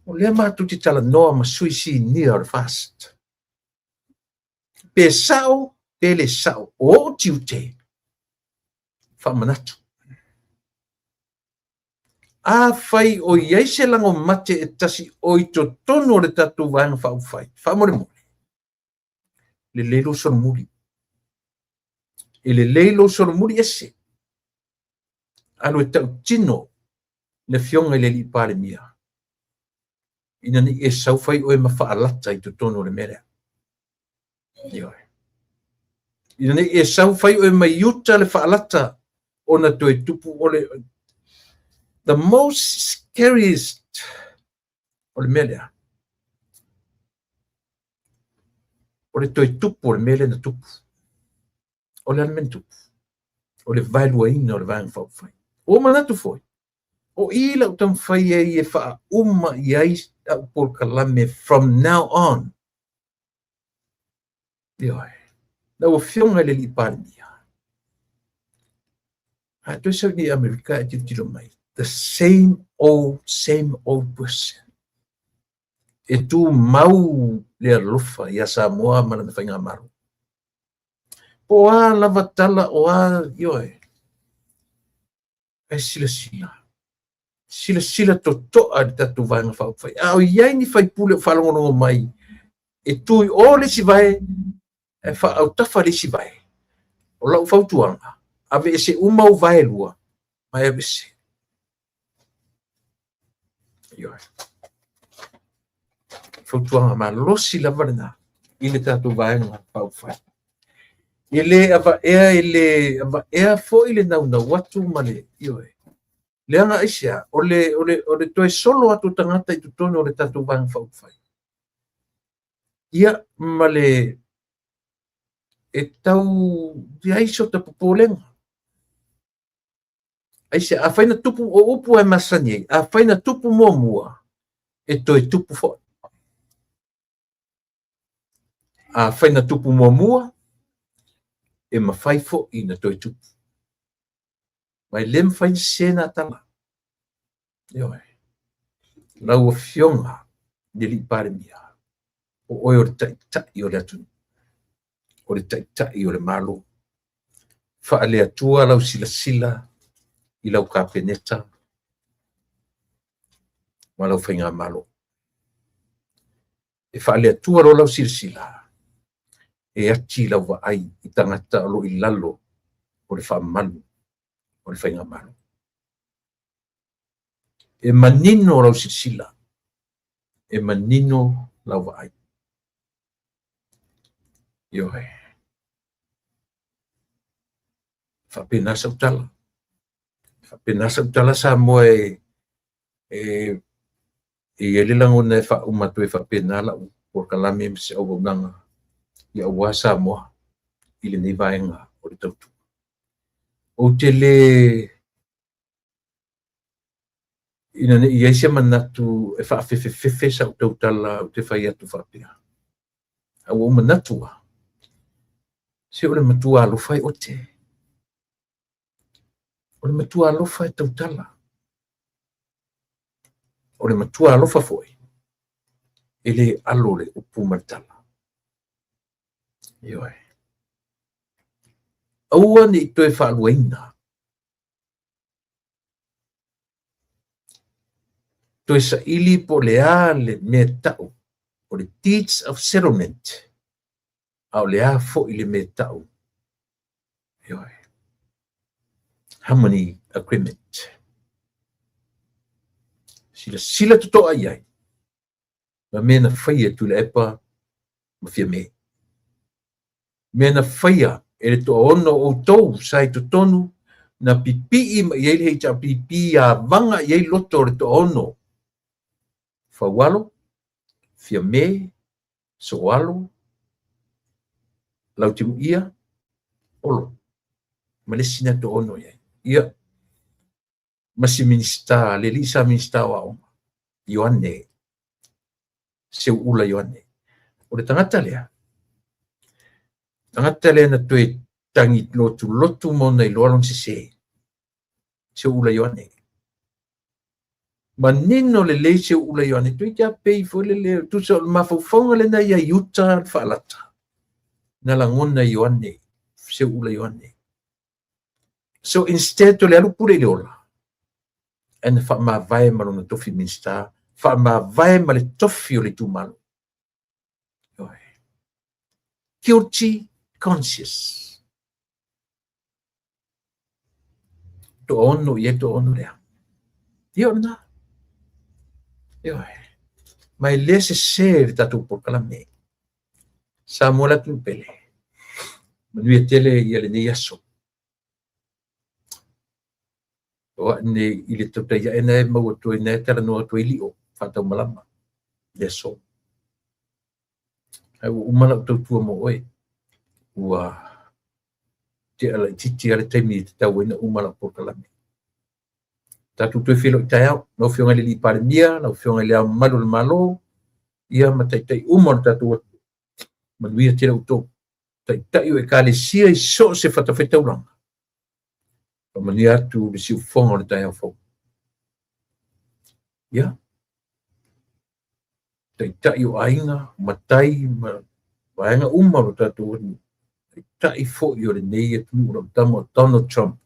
Speaker 1: O lea matou te talanoa ma sui sinia o le FAST. Pe sao, pe le sao, o ou tiute, faamanatu. Afai o i ai se lago mate e tasi o i totonu o le tatou Vaega Faaupufai, faamolemole, lelei lou solomuli. E lelei lou solomuli ese. Alu e tautino le Afioga i le Alii Palemia, ina ne i e sau fai oe ma faalata i totonu o le mea lea. Ioe. Ina ne i e sau fai oe mai uta le faalata ona toe tupu o le the most scariest o le mea lea. O le toe tupu o le mea lea na tupu. O le a le mea na tupu? O le vaeluaina o le Vaega Faaupufai. Ua ou manatu foi, o i lau taumafai ai e faauma i ai au polokalame from now on. Ioe. Lau Afioga i le Alii Palemia, a toe sau i Amerika e tilotilo mai, the same old, same old person. E tumau le alofa ia Samoa ma lana faigamalo. Po o a lava tala o a, ioe, ae silasila, silasila totoa i le tatou Vaega Faaupufai. A o i ai ni faipule o faalogologo mai e tu i o le isi vae, ae faaautafa le isi vae, o lau fautuaga, aveese uma ou vae e lua, ma e aveese. Ioe. Fautuaga malosi lava lena i le tatou Vaega Faaupufai. E le avaea, e le avaea foi le naunau atu ma le, ioe. Leaga aisea, o le, o le, o le toe solo atu o tagata i totonu o le tatou Vaega Faaupufai. Ia, ma le, e tau i ai sota popolega. Aisea, afai na tupu, o upu e masani ai, afai na tupu muamua, e toe tupu foi. Afai na tupu muamua, e mafai foi na toe tupu. Ma e le mafai ona sese na tala. Ioe. Lau Afioga i le Alii Palemia, o oe o le taitai o le atunuu. o le Taitai o le Malo. Faale-Atua lau silasila i lau Kapeneta ma lau Faigamalo. E faale-Atua loa lau silasila, e ati lau vaai i tagata o lo o i lalo o le faamalu o le Faigamalo. E manino lau silasila, e manino lau vaai. Ioe. Faapena sau tala. Faapena sau tala Samoa e e e i ai le lagona e faauma atu ai faapena lau polokalame ma se auaunaga ia aua Samoa i lenei vaega o le tautua. Ou te le ina ne i i ai se manatu e faafefefefe sau tautala ou te fai atu faapea. A ua ou manatu lava, se o le matua alofa e ote. O le matua alofa e tautala. O le matua alofa foi, e le alo le upu ma le tala. Ioe. Aua ne i toe faaluaina Toe saili po o le a le mea tau o le Deeds of Settlement, a o le a foi le mea tau, ioe, Harmony Agreement. Silasila totoa i ai ma mea na faia e Tuilaepa ma Fiame. Mea na faia e le toaono o outou sa i totonu na pipii mai ai le HRPP avaga i ai loto o le toaono, Faualo, Fiame, Sooalo, Lautimuia, Olo, ma le isi na toaono i ai. Ia, ma si Minisita, le alii sa Minisita o Aoga, Ioane, Seuula Ioane. O le tagata lea, tagata lea na toe tagi lotulotu ma ona iloa lona sese, Seuula Ioane. Manino lelei Seuula Ioane, toeitiiti lava pei foi lele, tusa o le mafaufauga lena ia Iuta le faalata, na lagona e Ioane, Seuula Ioane. So instead o le alu pule i le ola, ae na faamavae ma lona tofi Minista, faamavae ma le tofi o le itumalo. Ioe. Guilty conscious. Toaono i ai toaono lea. Ia o lena. Ioe. Ma e le sese le tatou polokalame. Samoa le atunuu pele. Manuia tele ia lenei aso. O a'e nei i le tautai a'e na e maua atu ai na e talanoa atu ai lio faataumalama le aso. Ae ua uma lau tautua mo oe. Ua tea laitiiti lava le taimi e tatau ai ona uma lau polokalame. Tatou toe feiloai taeao. Lau Afioga i le Alii Palemia, lau Afioga i Le Ao Mamalu o le Malo, ia ma taitai uma o le tatou atunuu. Manuia tele outou. Taitai o Ekalesia i so o se fatafaitaulaga. Faamanuia atu le siufofoga o le taeao fou. Ia, taitai o aiga, matai ma vaega uma o le tatou atunuu. Taitai foi o lenei atunuu, lau tama o Donald Trump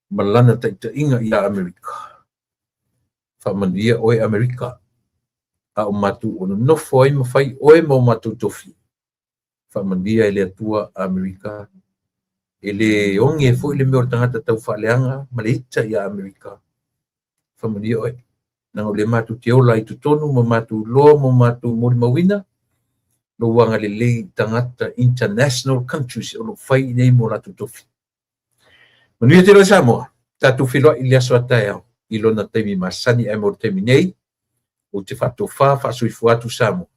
Speaker 1: ma lana taitaiga ia Amerika. Faamanuia oe Amerika, a o matou o nonofo ai ma fai oe ma o matou tofi. Faamanuia e le Atua Amerika. E le oge foi le mea o le tagata tau faaleaga ma le ita ia Amerika. Faamanuia oe. Leaga o lea matou te ola ai i totonu ma matou iloa ma matou molimauina lou agalelei i tagata international countries o lo o fai i inei mo latou tofi. Manuia tele oe Samoa, tatou feiloai i le aso a taeao i lona taimi masani ae mo le taimi nei, ou te faatofa faasoifua atu Samoa.